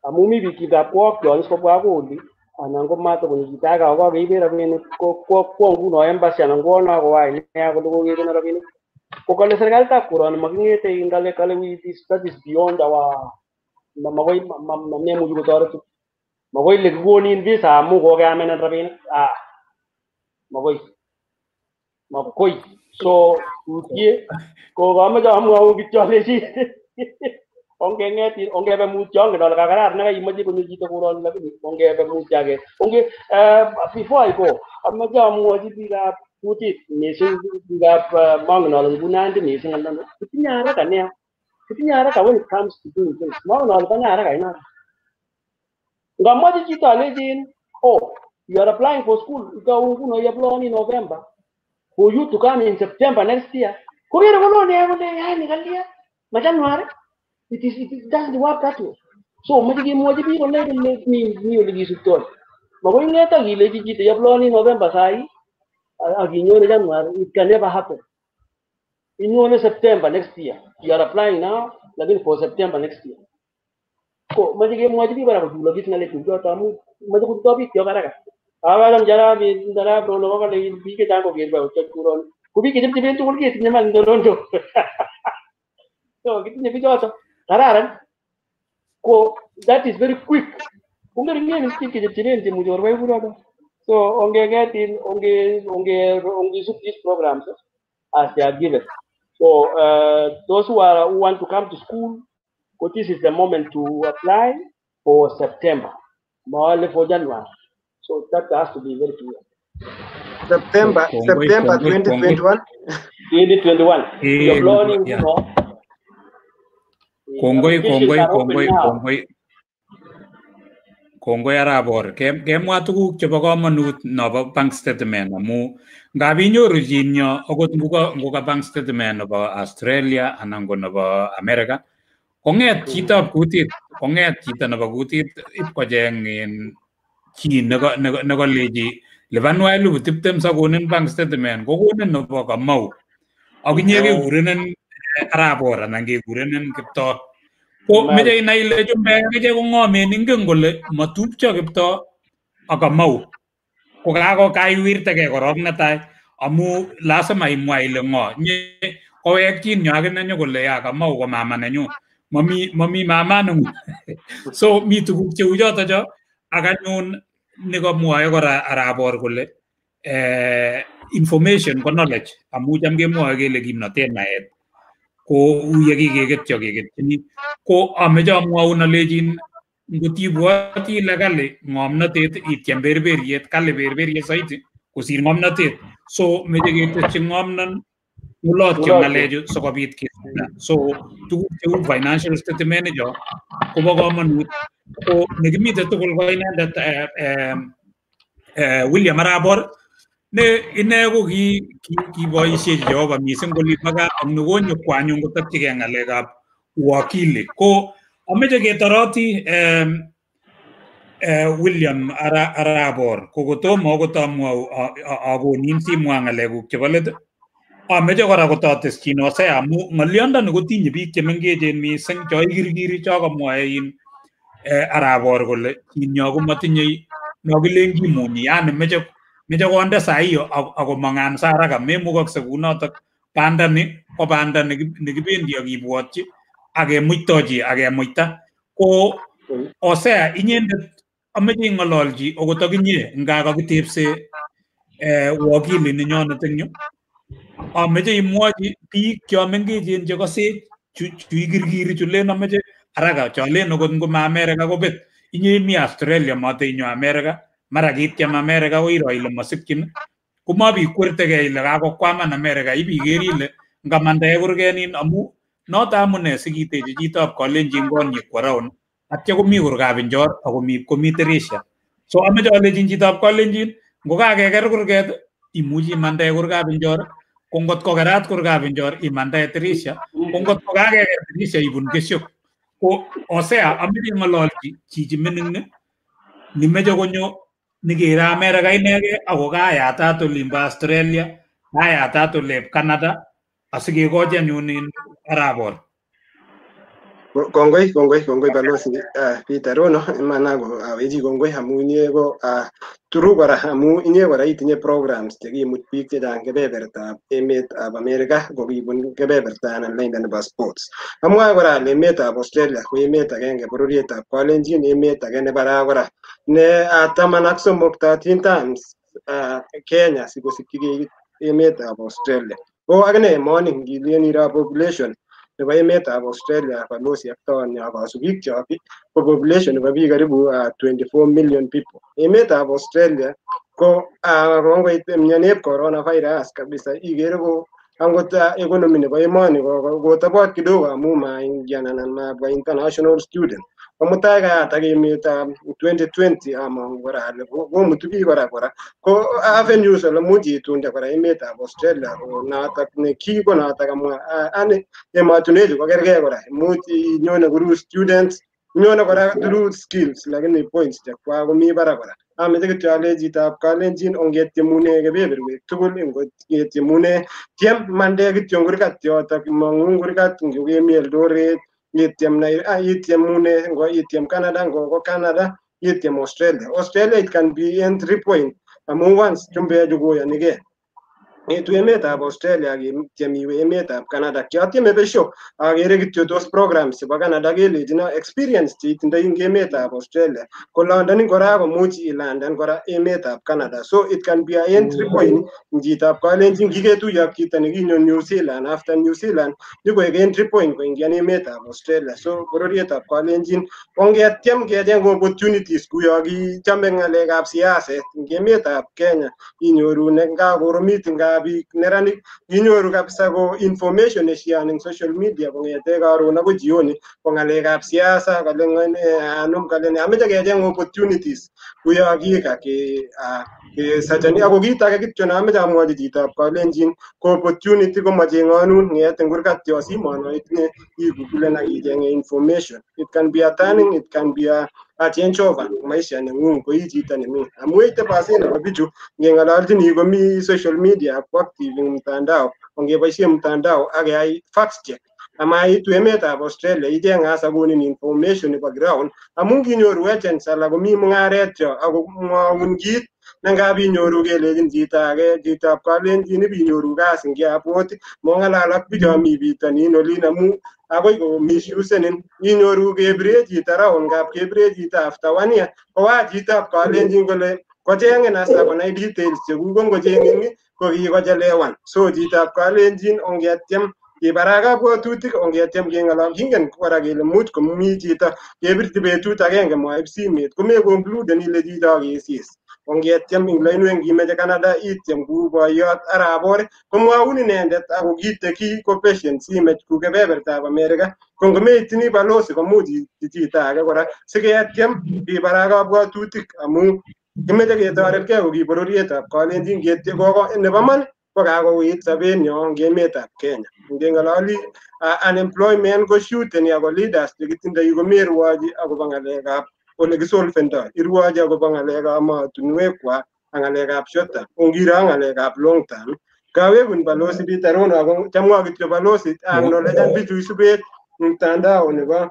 Speaker 2: amu mi biik chikap kwok yon is kobwa akoi oli anan ko matokonyo chito age ako kakeiben rabinik kwo nguno embassy anan kwo no akowai ine kole kokekeno rabinik. Ko kale serikalitab koroni making'ete kale that is beyond our makoi memuchi kotoretin. Makoi ile kikonin visa amu kokeamenen rabinik. Makoi. Makoi. So utie ko kamoche amwaun kityo alechi ongeng'et ongebe mutyo ongen ale kakararan nekaimoche konyo chito koroni lakini ongebe mutyo ake. Onge before I go amoche amwochi biikab kutit missing biikab mongen ale ngibun Nandi missing anan kitinye haraka nia. Kitinye haraka when it comes to doing things. Mongen ale konye haraka inoto. Ngamoche chito alechin oh you are applying for school itou nguno iaploeni in November for you to come in September next year. Kokere kolo nia kole yani kalia ma January. It doesn't work that way. So moche kemwochi biik kole kole mi ole kisuptoi. Makoi ing'et ak ilechi chito iaploeni November sai ak inyone January. It can never happen. Inyone September next year. You are applying now lakini for September next year. Ko moche kemwochi biik kora kochulokis ng'alek choto amu moche kotutoi biik kyok haraka. Akacham charap Rono kokale biik chechang koker kuroni. Ko biik chechepchepen tugul ketinye man Toronto. So kitinye bichoto. Kararan. Ko that is very quick. Kong'eringen biik chechepchepen chemuchi korwai kunoto. So ongeng'et ongesup these programs as they are given. So those who want to come to school, go, this is the moment to apply for September, not for January. So that has to be very clear.
Speaker 3: September 2021.
Speaker 2: 2021. You're learning,
Speaker 1: yeah. Kongoi. Kongoi arap Or. Kemwa tuguk chebo komonut nobo bank statement amu ngap inyoru chinyo akot ngoka bank statement nebo Australia anan ko nebo America kong'et chitab kutit, kong'et chito nebo kutit ipkocheng chi nekolechi lipanwa 20,000 sakonin bank statement kokonin nebo Kamau ak inye kekurenen arap Or anan kekurenen Kiptoo. Ko meche inai ile chumbek akichek ko ng'omen ingen kole matupcho Kiptoo ak Kamau. Ko kaiwirtegei korok netai amu lazima imwa ile ng'o. Nye kowek chinyo akine nyokole ya Kamau ko mama nenyu. Mami mama nengung. So mi tuguk cheu choto cho ak anyun nekamwoe kora arap Or kole information ko knowledge amu cham kemwoe kele kimnotet naet ko uye kikeketyo keketchini ko ameche amwaun alechin Ngotibwoti ile kali ng'omnotet ityem berberiet, kali berberiet saiti kosir ng'omnotet. So meche ketesyi ng'omnon ng'ulotyo ng'alechu sikobit kesulda. So tuguk cheu financial statement cho kobo komonut. Ko nekimite tugul ko inendet William Arap Bor ne ine ko kiboisiechi Jehova mising kolipa gaa ak nekonyo kwanyun kotokyigei ng'alekab uwakili. Ko ameche ketoroti William Arap Bor ko kotomo akot amwau akonin simwa ng'alekuk chebo let. Ameche kora kototesyin Hosea amu ng'olyondoni kotinye biik chemengechen mising cho ikirkiri cho kamwoe in Arap Bor kole chinyo komotinyei nokilen kimunyi yani meche konde sahi akomong answer haraka memukokse kounotok. Banda ni ko banda nekibendi ak kibwotyi ak kemuitochi ak kemuita. Ko Hosea inyendet ameche ing'ololchi okot akinye nga kakitepse wakili nenyonet eng yu. Ameche imwochi biik chomengechen chekosech chu ikirkiri chu len ameche haraka cholen okot ngoma America kobet. Inye imi Australia mate inyo America, mara kityem America ko iro ile mosikyin komabikwertegei ile kakokwaman America, ibiker ile ngamandae kurgenin amu noto amune sikiteche chitab kalenjin konyi kwo round atya komi kurgab Injor akomi komi Teresia. So ameche alechin chitab kalenjin ngokakeker kurget imuchi imandae kurgab Injor, ko ngot kokerat kurgab Injor imandae Teresia, ko ngot kokakeker Teresia ibun kesyok. Ko Hosea ameche ing'ololchi chichi mining ni nimeche konyo nikere America inegei ako kayatat olimbo Australia, kayatat olep Canada asikekochi anyun in Arap Bor.
Speaker 3: Kongoi kongoi kongoi balozi Peter Rono iman ako awechi kongoi amu inye ko turu kora amu inye kora itinye programs chekimut biik chechang kebebertab emetab America kokibun kebeberta anan lainda nebo sports. Amwae kora ale emetab Australia ko emet agenge bororietab Kalenjin, emet age nebaraa kora ne 13 13 times Kenya sikosikyi keit emetab Australia. Ko akine emoni ngilen iro population nebo emetab Australia balozi ak taonyo kasubikyok ko population nebo biik karibu 24 million people. Emetab Australia ko kongoit mianeb coronavirus kabisa ikere ko angot economy nebo emoni kotobot kidogo amu maingian anan mabwa international student. Ko mutai kayatak emetab 2020 among'u kora ale komutu biik kora ko avenues ole much itunde kora emetab Australia ko notok ne key ko notok amwa ani emotinwechu ko kergei kora imuch inyone through students inyone kora through skills lakini points chekwak komi barak kora. Ameche kityo alechi chitab kalenjin ongetyemune kebeberwek tugul ngetyemune tyem mande kityo kurgat yotok imong'u kurgat ngokemi Eldoret ityem ityemune ngo ityem Canada ngo ko Canada ityem Australia. Australia it can be entry point amu once chumbechu koyonigei. Ngetu emetab Australia ak ityem iwe emetab Canada. Kiatyeme besho akere kityo tos programs chebo Canada kelechino experience cheitindoi eng emetab Australia ko londonin kora komuch ilandan kora emetab Canada. So it can be a entry point chitab kalenjin kiketuiyo ak chito nekinyo New Zealand after New Zealand nyokoek entry point koingian emetab Australia. So bororietab kalenjin ongetyem kecheng opportunities kuyo kichome ng'alekab siaset eng emetab Kenya inyoru ne ngakoromit nga biik neranik inyoru kabisa ko information nesharing eng social media kong'ete karon akoi jioni ko ng'alekab siasa kale anum kale ne ameche kecheng opportunities kuyo kika kesachani ako kit age kityo neameche amwochi chitab kalenjin ko opportunity komacheng'anun ng'et eng kurgat yo simono itinye igugulen ak icheng information. It can be a turning, it can be a change over maisha neng'ung ko i chito nemi amu 80% nebo bichu ngeng'ololchini komi social media ko active eng mtandao ongeboishe mtandao ak keyai fact check amaitu emetab Australia icheng hasa konin information nebo ground amu nginyoru agents alak komi mung'aret yo ako mwaun kit nengap inyoru kelechin chito age chitab kalenjin ibinyoru kasi eng airport mong'alal ak bicho mi bitonin olin amu akoi ko misusenin inyoru kebire chito round ngap kebire chito after 1 year kowa chitab kalenjin kole kocheng'in hasa konai details chekuk ko ngocheng'in ko kikochelewan. So chitab kalenjin ongetyem Kibaraa kabwatutik ongetyem keng'olol kingen kora kele much komi chito kebirti betut agenge moib simet komekonkluden ile chicho kesis. Ongetyem eng lainwek ngimeche Canada ityem kou boiyot arap Bor komwaun inendet ako kiteki ko patient simech ku kebebertab America ko ngomeitini balozi komuch ityi chito age kora siketyem kibaraa kabwatutik amu kimeche ketoretkei ko ki bororietab Kalenjin nebo man ko kakouit sobenyo eng emetab Kenya. Ngeng'ololi unemployment ko shooteni ako leaders chekitindoi komerwochi akobo ng'alekab ole kisolvendoi irwochi akobo ng'alekab emotinwekwak ak ng'alekab short term ongiro ng'alekab long term. Kawekun balozi Peter Rono ako chamwa kityo balozi acknowledgean bichu isubech mtandao nebo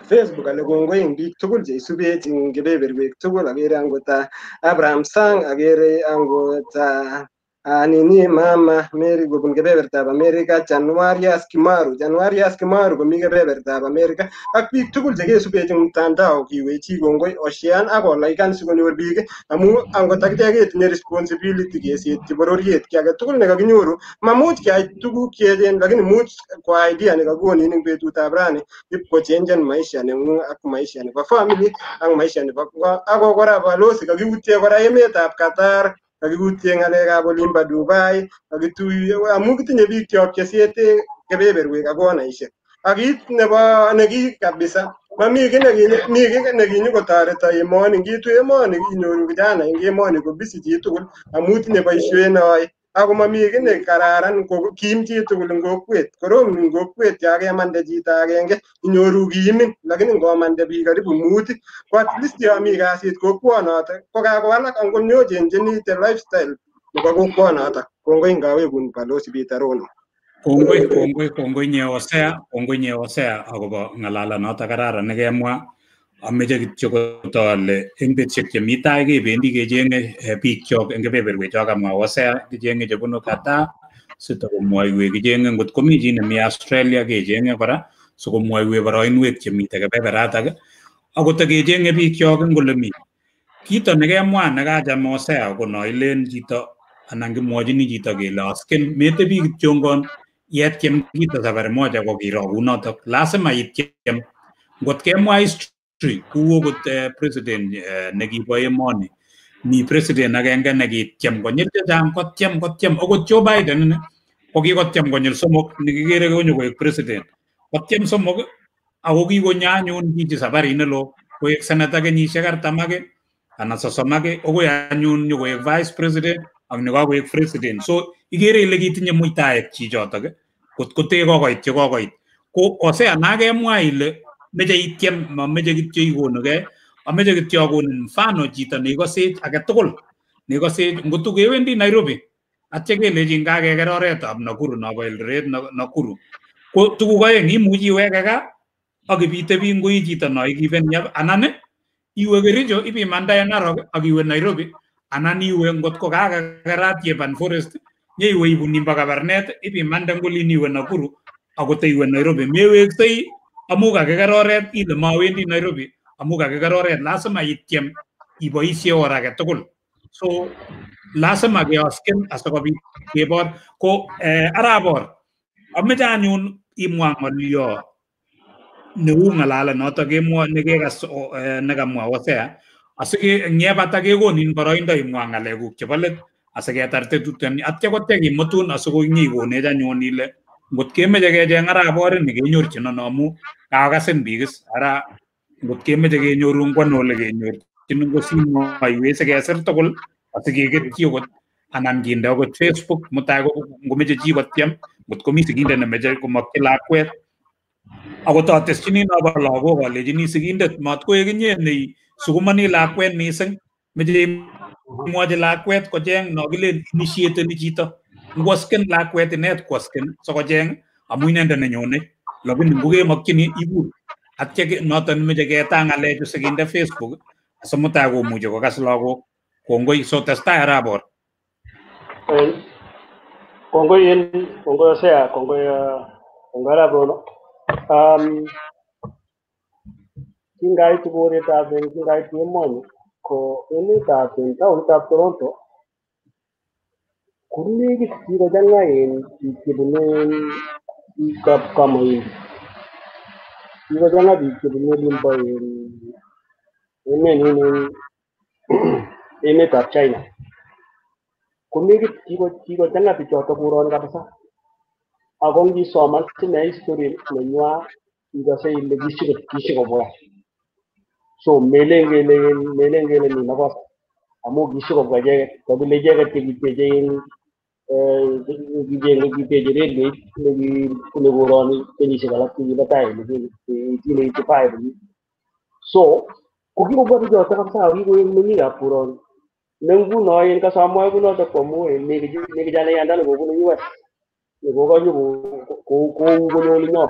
Speaker 3: Facebook ale kongoi eng biik tugul cheisubech eng kebeberwek tugul. Akere angot Abraham Sang, akere angot nini mama Mary kobun kebebertab America, Januarius Kimaru, Januarius Kimaru komi kebebertab America ak biik tugul chekesubech eng mtandao kiwechi kongoi oshean ak olaikan sikonyor biik amu angot akichek ketinye responsibility kesetyi bororiet ki age tugul nekakinyoru mamuch keyai tuguk cheechen lakini much ko idea nekakonin eng betutab rani ip kochenjen maisha neng'ung ak maisha nebo family ak maisha nebo ako kora balozi kakiutye kora emetab Qatar, kakikutye ng'alekab olimbo Dubai, kakituye amu kitinye biik kyok chesiete kebeberwek ak konaishek. Ak kiit nebo neki kabisa mami kiy mi kiy nekinyokotoreto emoni ngiitu emoni inyoru kijana eng emoni ko busy chitugul amu tinye boisiet neyoe ako mami kiy nekararan ko kim chitugul eng kokwet. Korom eng kokwet yo kemande chito agenge inyoru kiimin lakini ngomande biik karibu mut ko at least yo mi kasit kokwonoto ko kakowalak angot nyochenjeni the lifestyle nebo kokwonoto. Kongoi ngawekun balozi Peter Rono.
Speaker 1: Kongoi, kongoi, kongoi nye Hosea, kongoi nye Hosea akobo ng'alalanoto kararan nekemwa. Ameche kityo koto ale eng betusiek chemi tai kebendi kechenge biikchok eng kebeberwechok kamwa Hosea, kichenge chebunu Qatar sitokomwoiwech, kichenge ngot komi chi nemi Australia kechenge kora sikomwoiwech boroinwek chemite kebeberatak akot kechenge biikchok eng ole mi. Kito nekemwa nekacham Hosea ko no ilen chito anan kimwochini chito kele asken metebi kityongon yetyem kito safari moja ko kiro kunotok lazima ityem. Ngot kemwa history kou okot president nekibo emoni mi president agenge nekityem konyil chechang kotyem kotyem okot Joe Biden ini ko kikotyem konyil somok nekikere konyo koek president kotyem somok ako kikonyo anyun chichi safarit nelo koek senator kenyisiek 40 ake anan 30 ake akoi anyun nyokoek vice president ak nekakoek president. So ikere ile kitinye muitaet chichotok kot kotee kokoit chekokoit ko Hosea nakemwa ile meche ityem mameche kityo ikonukei ameche kityo akonin mfano chito neikosech agetugul neikosech ngotu kewendi Nairobi atya kelechin kakeker oretab Nakuru nobo Eldoret Nakuru ko tuguk aeng imuchi iweke gaa ak ibitebi ngoi chito no ikiben anan iwe Kericho ibimandae Narok ak iwe Nairobi anan iwe ngot ko kakekerat Yeban Forest nyeiwe ibun nimbo Kabarnet ibimande ngolin iwe Nakuru akot iwe Nairobi meweksei amu kakiker oret ile mawendi Nairobi amu kakiker oret lazima ityem iboisie or age tugul. So lazima keosken asikobit kebor ko arap Bor ameche anyun imwa ng'olio neu ng'alalet notok kemwoe nekekas nekamwa Hosea asike ng'yebata kekonin boroindo imwa ng'alekuk chebo let asiketar tetutioni atya kotya kimutun asikonyikonech anyun ile ngot kemeche kecheng arap Bor ini kenyorchin ano amu kakasin biik is ara ngot kemeche kenyorun kwano ole kenyorchin ngosimwoiwech sikesir tugul asikeketyi okot anan kinde okot Facebook mutai ngomeche chi kotyem ngot komi sigindet nemeche komokyi lakwet akot ateschini nobo lagok alechini sigindet matkoek inye neisukumoni lakwet mising meche imwochi lakwet kocheng no kilen initiateni chito ngwasken lakwet inet kwasken sikocheng amu inendet nenyone lakini ngokemokyini ikur atya noton meche ketaa ng'alechu sikinde Facebook asimutai komuchi kokas lagok. Kongoi. So testai arap Bor.
Speaker 2: Kongoi en kongoi Hosea, kongoi kongoi arap Rono. Kingaitu koretab kingaitu emoni ko emetab taonitab Toronto ko nekit kikochang'a en biik chebunu Kamohindi. Kikochang'a biik chebunu olimbo emet emetab China. Ko nekit kikochang'a bichoto koroni kabisa. Ako ngisoman sine history nenywa ikose ile kishikobwa. So melen kele mi makosa amu kishikobwa icheket kakile icheket chekiteche kiteche railway nekibune koroni kenyisiek alak chekibo tai 1885. So ko kikobwa bichoto kabisa ako kikoek meng'ikab koroni. Ne nguno en kasamwae kunotok ko amu mi kijanaiyandani kobunu US nekokonyo kou konyo olinyo.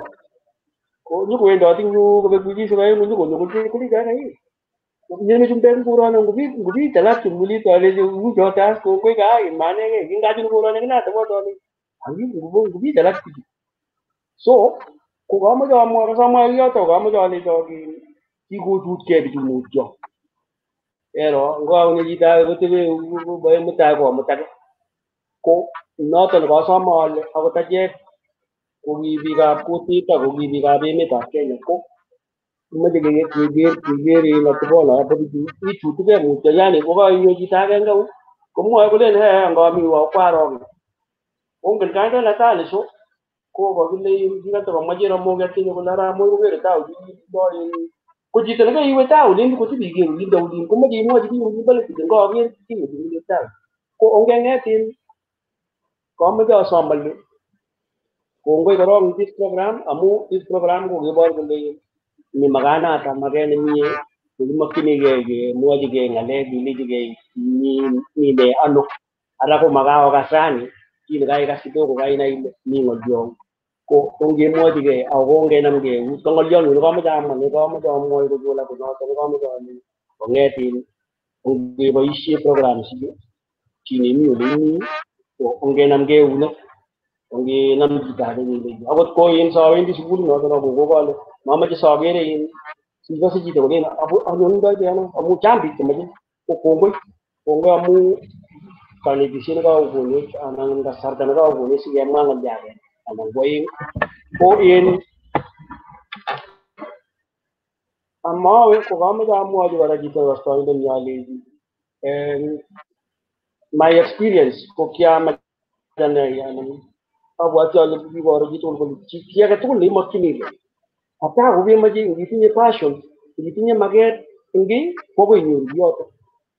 Speaker 2: Ko nyokowendoti eng yu kobek wikisiek aeng'u nyokonyo kulikan mioni chumbek koroni ngobit alak chemulit alechi uchoto as kongoi kaa manekei kingachunu koroni kinatebot ale ngobit alak bichu. So ko kamoche amwa kasamwae kiyoto kamoche alecho kikochutkei bichu mutyo. Ero ngokakonyo chito age kotebe mutai komut age. Ko noton kasome ale akot achek ko ki biikab kutit ako ki biikab emetab Kenya ko kimoche keker en atebono bo bichu ichutukei mutyo yani kokainyo chito agenge komwoe kolen he ngomi kwaro ongen kandoinatani so ko kakile kikatokomwa Cherargei Ketinyo kole arap Moi kokere tau ko chito nekaiwe tau olin kotipiker olindo olin komoche imwochi biik olimbo let ile ngoker kiy tau ko ongeng'et in kamoche asom ale kongoi korong this program amu this program ko kibor kole mi makanata maket nemie nekimokchinigei kemwochigei ng'alek kelechigei mi ne ano ara ko makaokas rani chi nekaikas kidogo kainai ile mi ng'olyon ko ongemwochigei ako ongenamgei eut ko ng'olyonyu nekamoche amwa nekamoche amwoi kochola konoto nekamoche ale kong'et in ongeboisie programs ichu chi nemi ole imi ko ongenamgei eunek ongenam chito age kelechi akot ko in sowendi sukulit noto no kokole mamoche sokere in sikose chito kolen anyondoite ano amu chang biik chemoche ko kongoi kongoi amu kanetisiet nekakokonech anan kasarta nekakokonech sikemwa ng'olyo agenge anan ko aeng ko en amawe ko kamoche amwochi kora chito kostoindenyo alechi my experience ko kiamach ane anan abwati ale kiboro chitugul kole chi age tugul neimokchinigei ata kokemoche ngitinye passion ngitinye maket eng kiy ko akoi inyoru kiyoto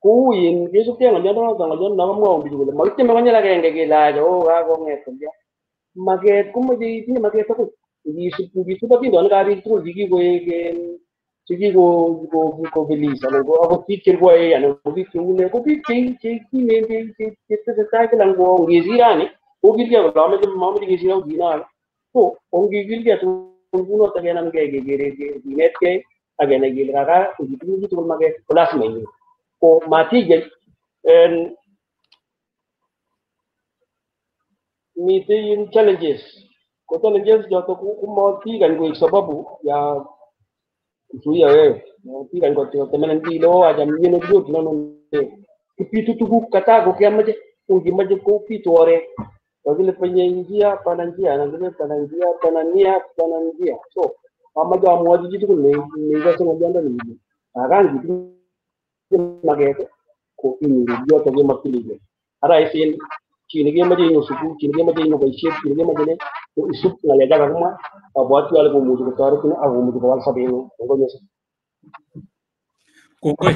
Speaker 2: kou in kesupkei ng'oliondonoto ng'olion nokamwoun bichu kole makityeme konyil agenge kele acha o kakong'et kolya maket komoche itinye maket akoi ngisup atindonikab biik tugul chekikoek chekikobelis anan ko akot biik cherwoe anan ko biik cheune ko biik chekimen chetesetai kila ngesir rani kokilgei kole amoche mamoche kesir akot kinoe so ongikilgei tugul kunoto kenamgei kekere kinetkei ak kenai kele kaka ngitinye chitugul maket ko lazima inyoru ko matikeny mitei in challenges ko challenges choto komatikany koek sababu ya kuzuia wewe matikany kotemenan kiy ile o acha mieno kidogo nono kipitu tuguk kata kokiamoche ukimoche kopitu oret kakile penye njia pana njia anan kile pana njia pana nia pana njia so amache amwochi chitugul neikose ng'olyondoni kole kakan kitinye maket ko inyoru kiyoto kemokchinigei ara isen chi nekemoche inyo sukul chi nekemoche inyo boisiet chi nekemoche ne ko isup ng'alek kakimwa abwati ale komuchi kotoretin ak komuchi kowal sobeng'ung kongoi missing.
Speaker 1: Kongoi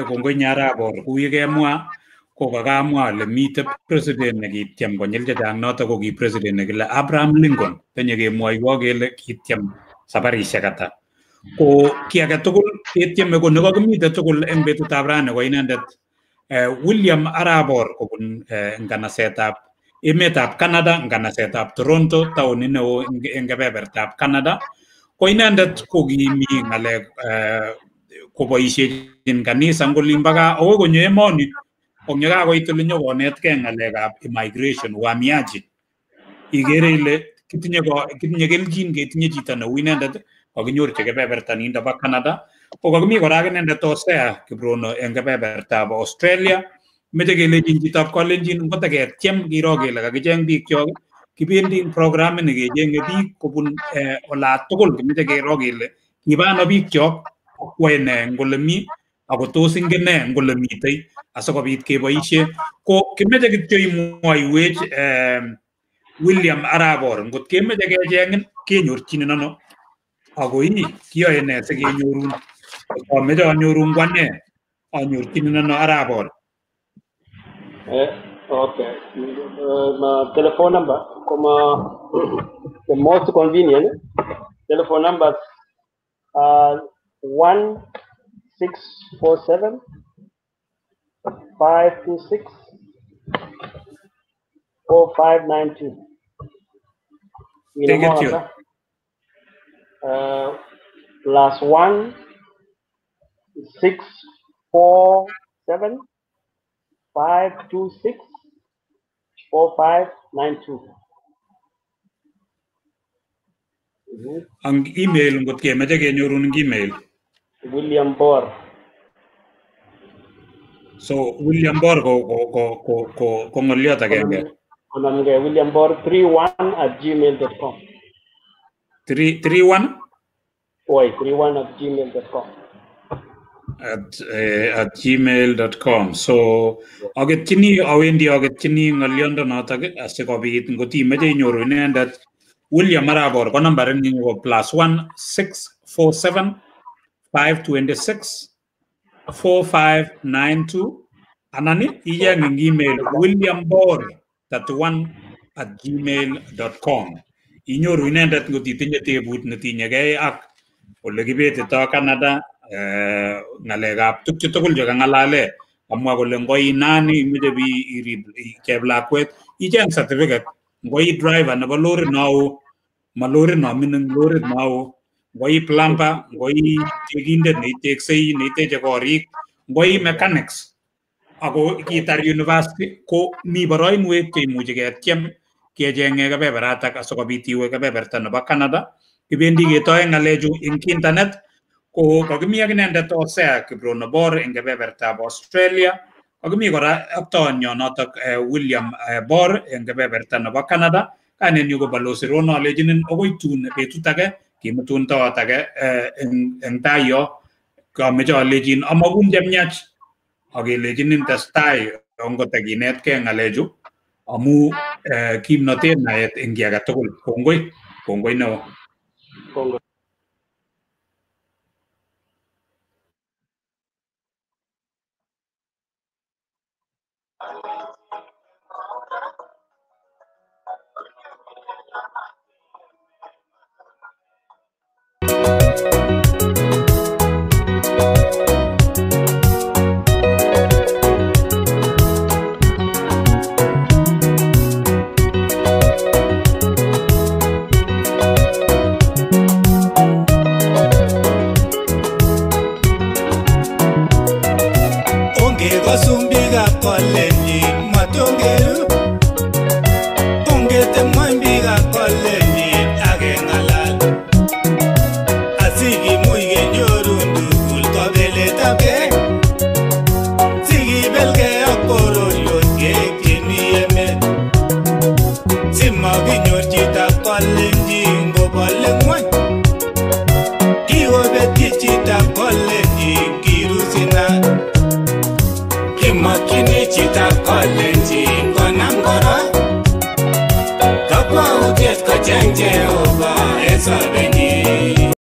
Speaker 1: kongoi nye Arap kou yekemwa ko kakamwa ale mite president nekityem konyil chechang noto ko ki president nekile Abraham Lincoln tinye kemwoiwo kele kityem sabarisiek ata ko ki age tugul ketyeme ko nekakimite tugul eng betutab rani ko inendet William Arap Bor kobun nganasetab emetab Canada nganasetab Toronto taonit neo eng kebebertab Canada ko inendet ko kimi ng'alek koboisiechin kanisa eng olimbo gaa akoi konyo emoni kong yekakoit oli nyokonetkei ng'alekab immigration uhamiaji ikere ile kitinye kelchin ketinye chito neu inendet kakinyorchi kebeberta nindo bo Canada ko kakimi kora ak inendet Hosea Kiprono eng kebebertab Australia meche kelechin chitab kalenjin ngoteketiem kiro kele kakicheng biikchok Kibendi programit nekechenge biik kobun ola tugul kimeche kero kele kibano biikchok kwae nee eng ole mi ako tos ingen nee eng ole mitei asikobit keboishe. Ko kimeche kityo imwoiwech William Arap Bor ngot kemeche kecheng'in kenyorchinin ano ako ii kiyoe nee sikenyorun. Ameche anyorun ko ane anyorchinin ano Arap Bor.
Speaker 2: Okay. My telephone number, comma, the most convenient telephone number, 1 647 526 4592.
Speaker 1: Take it here.
Speaker 2: +1 647 526 4592.
Speaker 1: Ang email ngot kemeche kenyorun eng email.
Speaker 2: William Bor.
Speaker 1: So William Bor ko ng'olyot agenge.
Speaker 2: Konamgei William Bor 31@gmail.com.
Speaker 1: 31?
Speaker 2: Oi, 31@gmail.com.
Speaker 1: At gmail.com. So aketchini awendi aketchini ng'olyondo notok asikobit ngot imeche inyoru inendet William Arap Bor ko nambarinyin ko +1 647 526 4592 anan icheng eng email williambor31@gmail.com. Inyoru inendet ngot itinye tebut netinyegei ak ole kibetito Canada, ng'alekab tukchu tugul chekang'alale. Kamwa kole ngoi nani imeche bi irib cheplakwet icheng certificate, ngoi driver nebo lorit nao, ma lorit no mining, lorit nao, ngoi plumber, ngoi tekindet neiteksei neiteche korik, ngoi mechanics ako kitar university ko mi boroinwek cheimuchi ketyem kechenge kebeberatak asikobit iwe kebeberta nebo Canada. Kibendi ketoe ng'alechu eng internet ko kakimi ak inendet Hosea Kiprono Bor eng kebebertab Australia. Kakimi kora ak toonyo notok William Bor eng kebeberta nebo Canada. Kainenyu ko Balozi Rono, alechinin akoi tun betut age kimutun toot age eng tai yo. Kameche alechin amakun chemiach akelechinin testai ongot akinetkei ng'alechu amu kimnotet naet eng kiy age tugul. Kongoi, kongoi neo.
Speaker 2: Kongoi.
Speaker 4: Kocheng Jehova en sobenyin.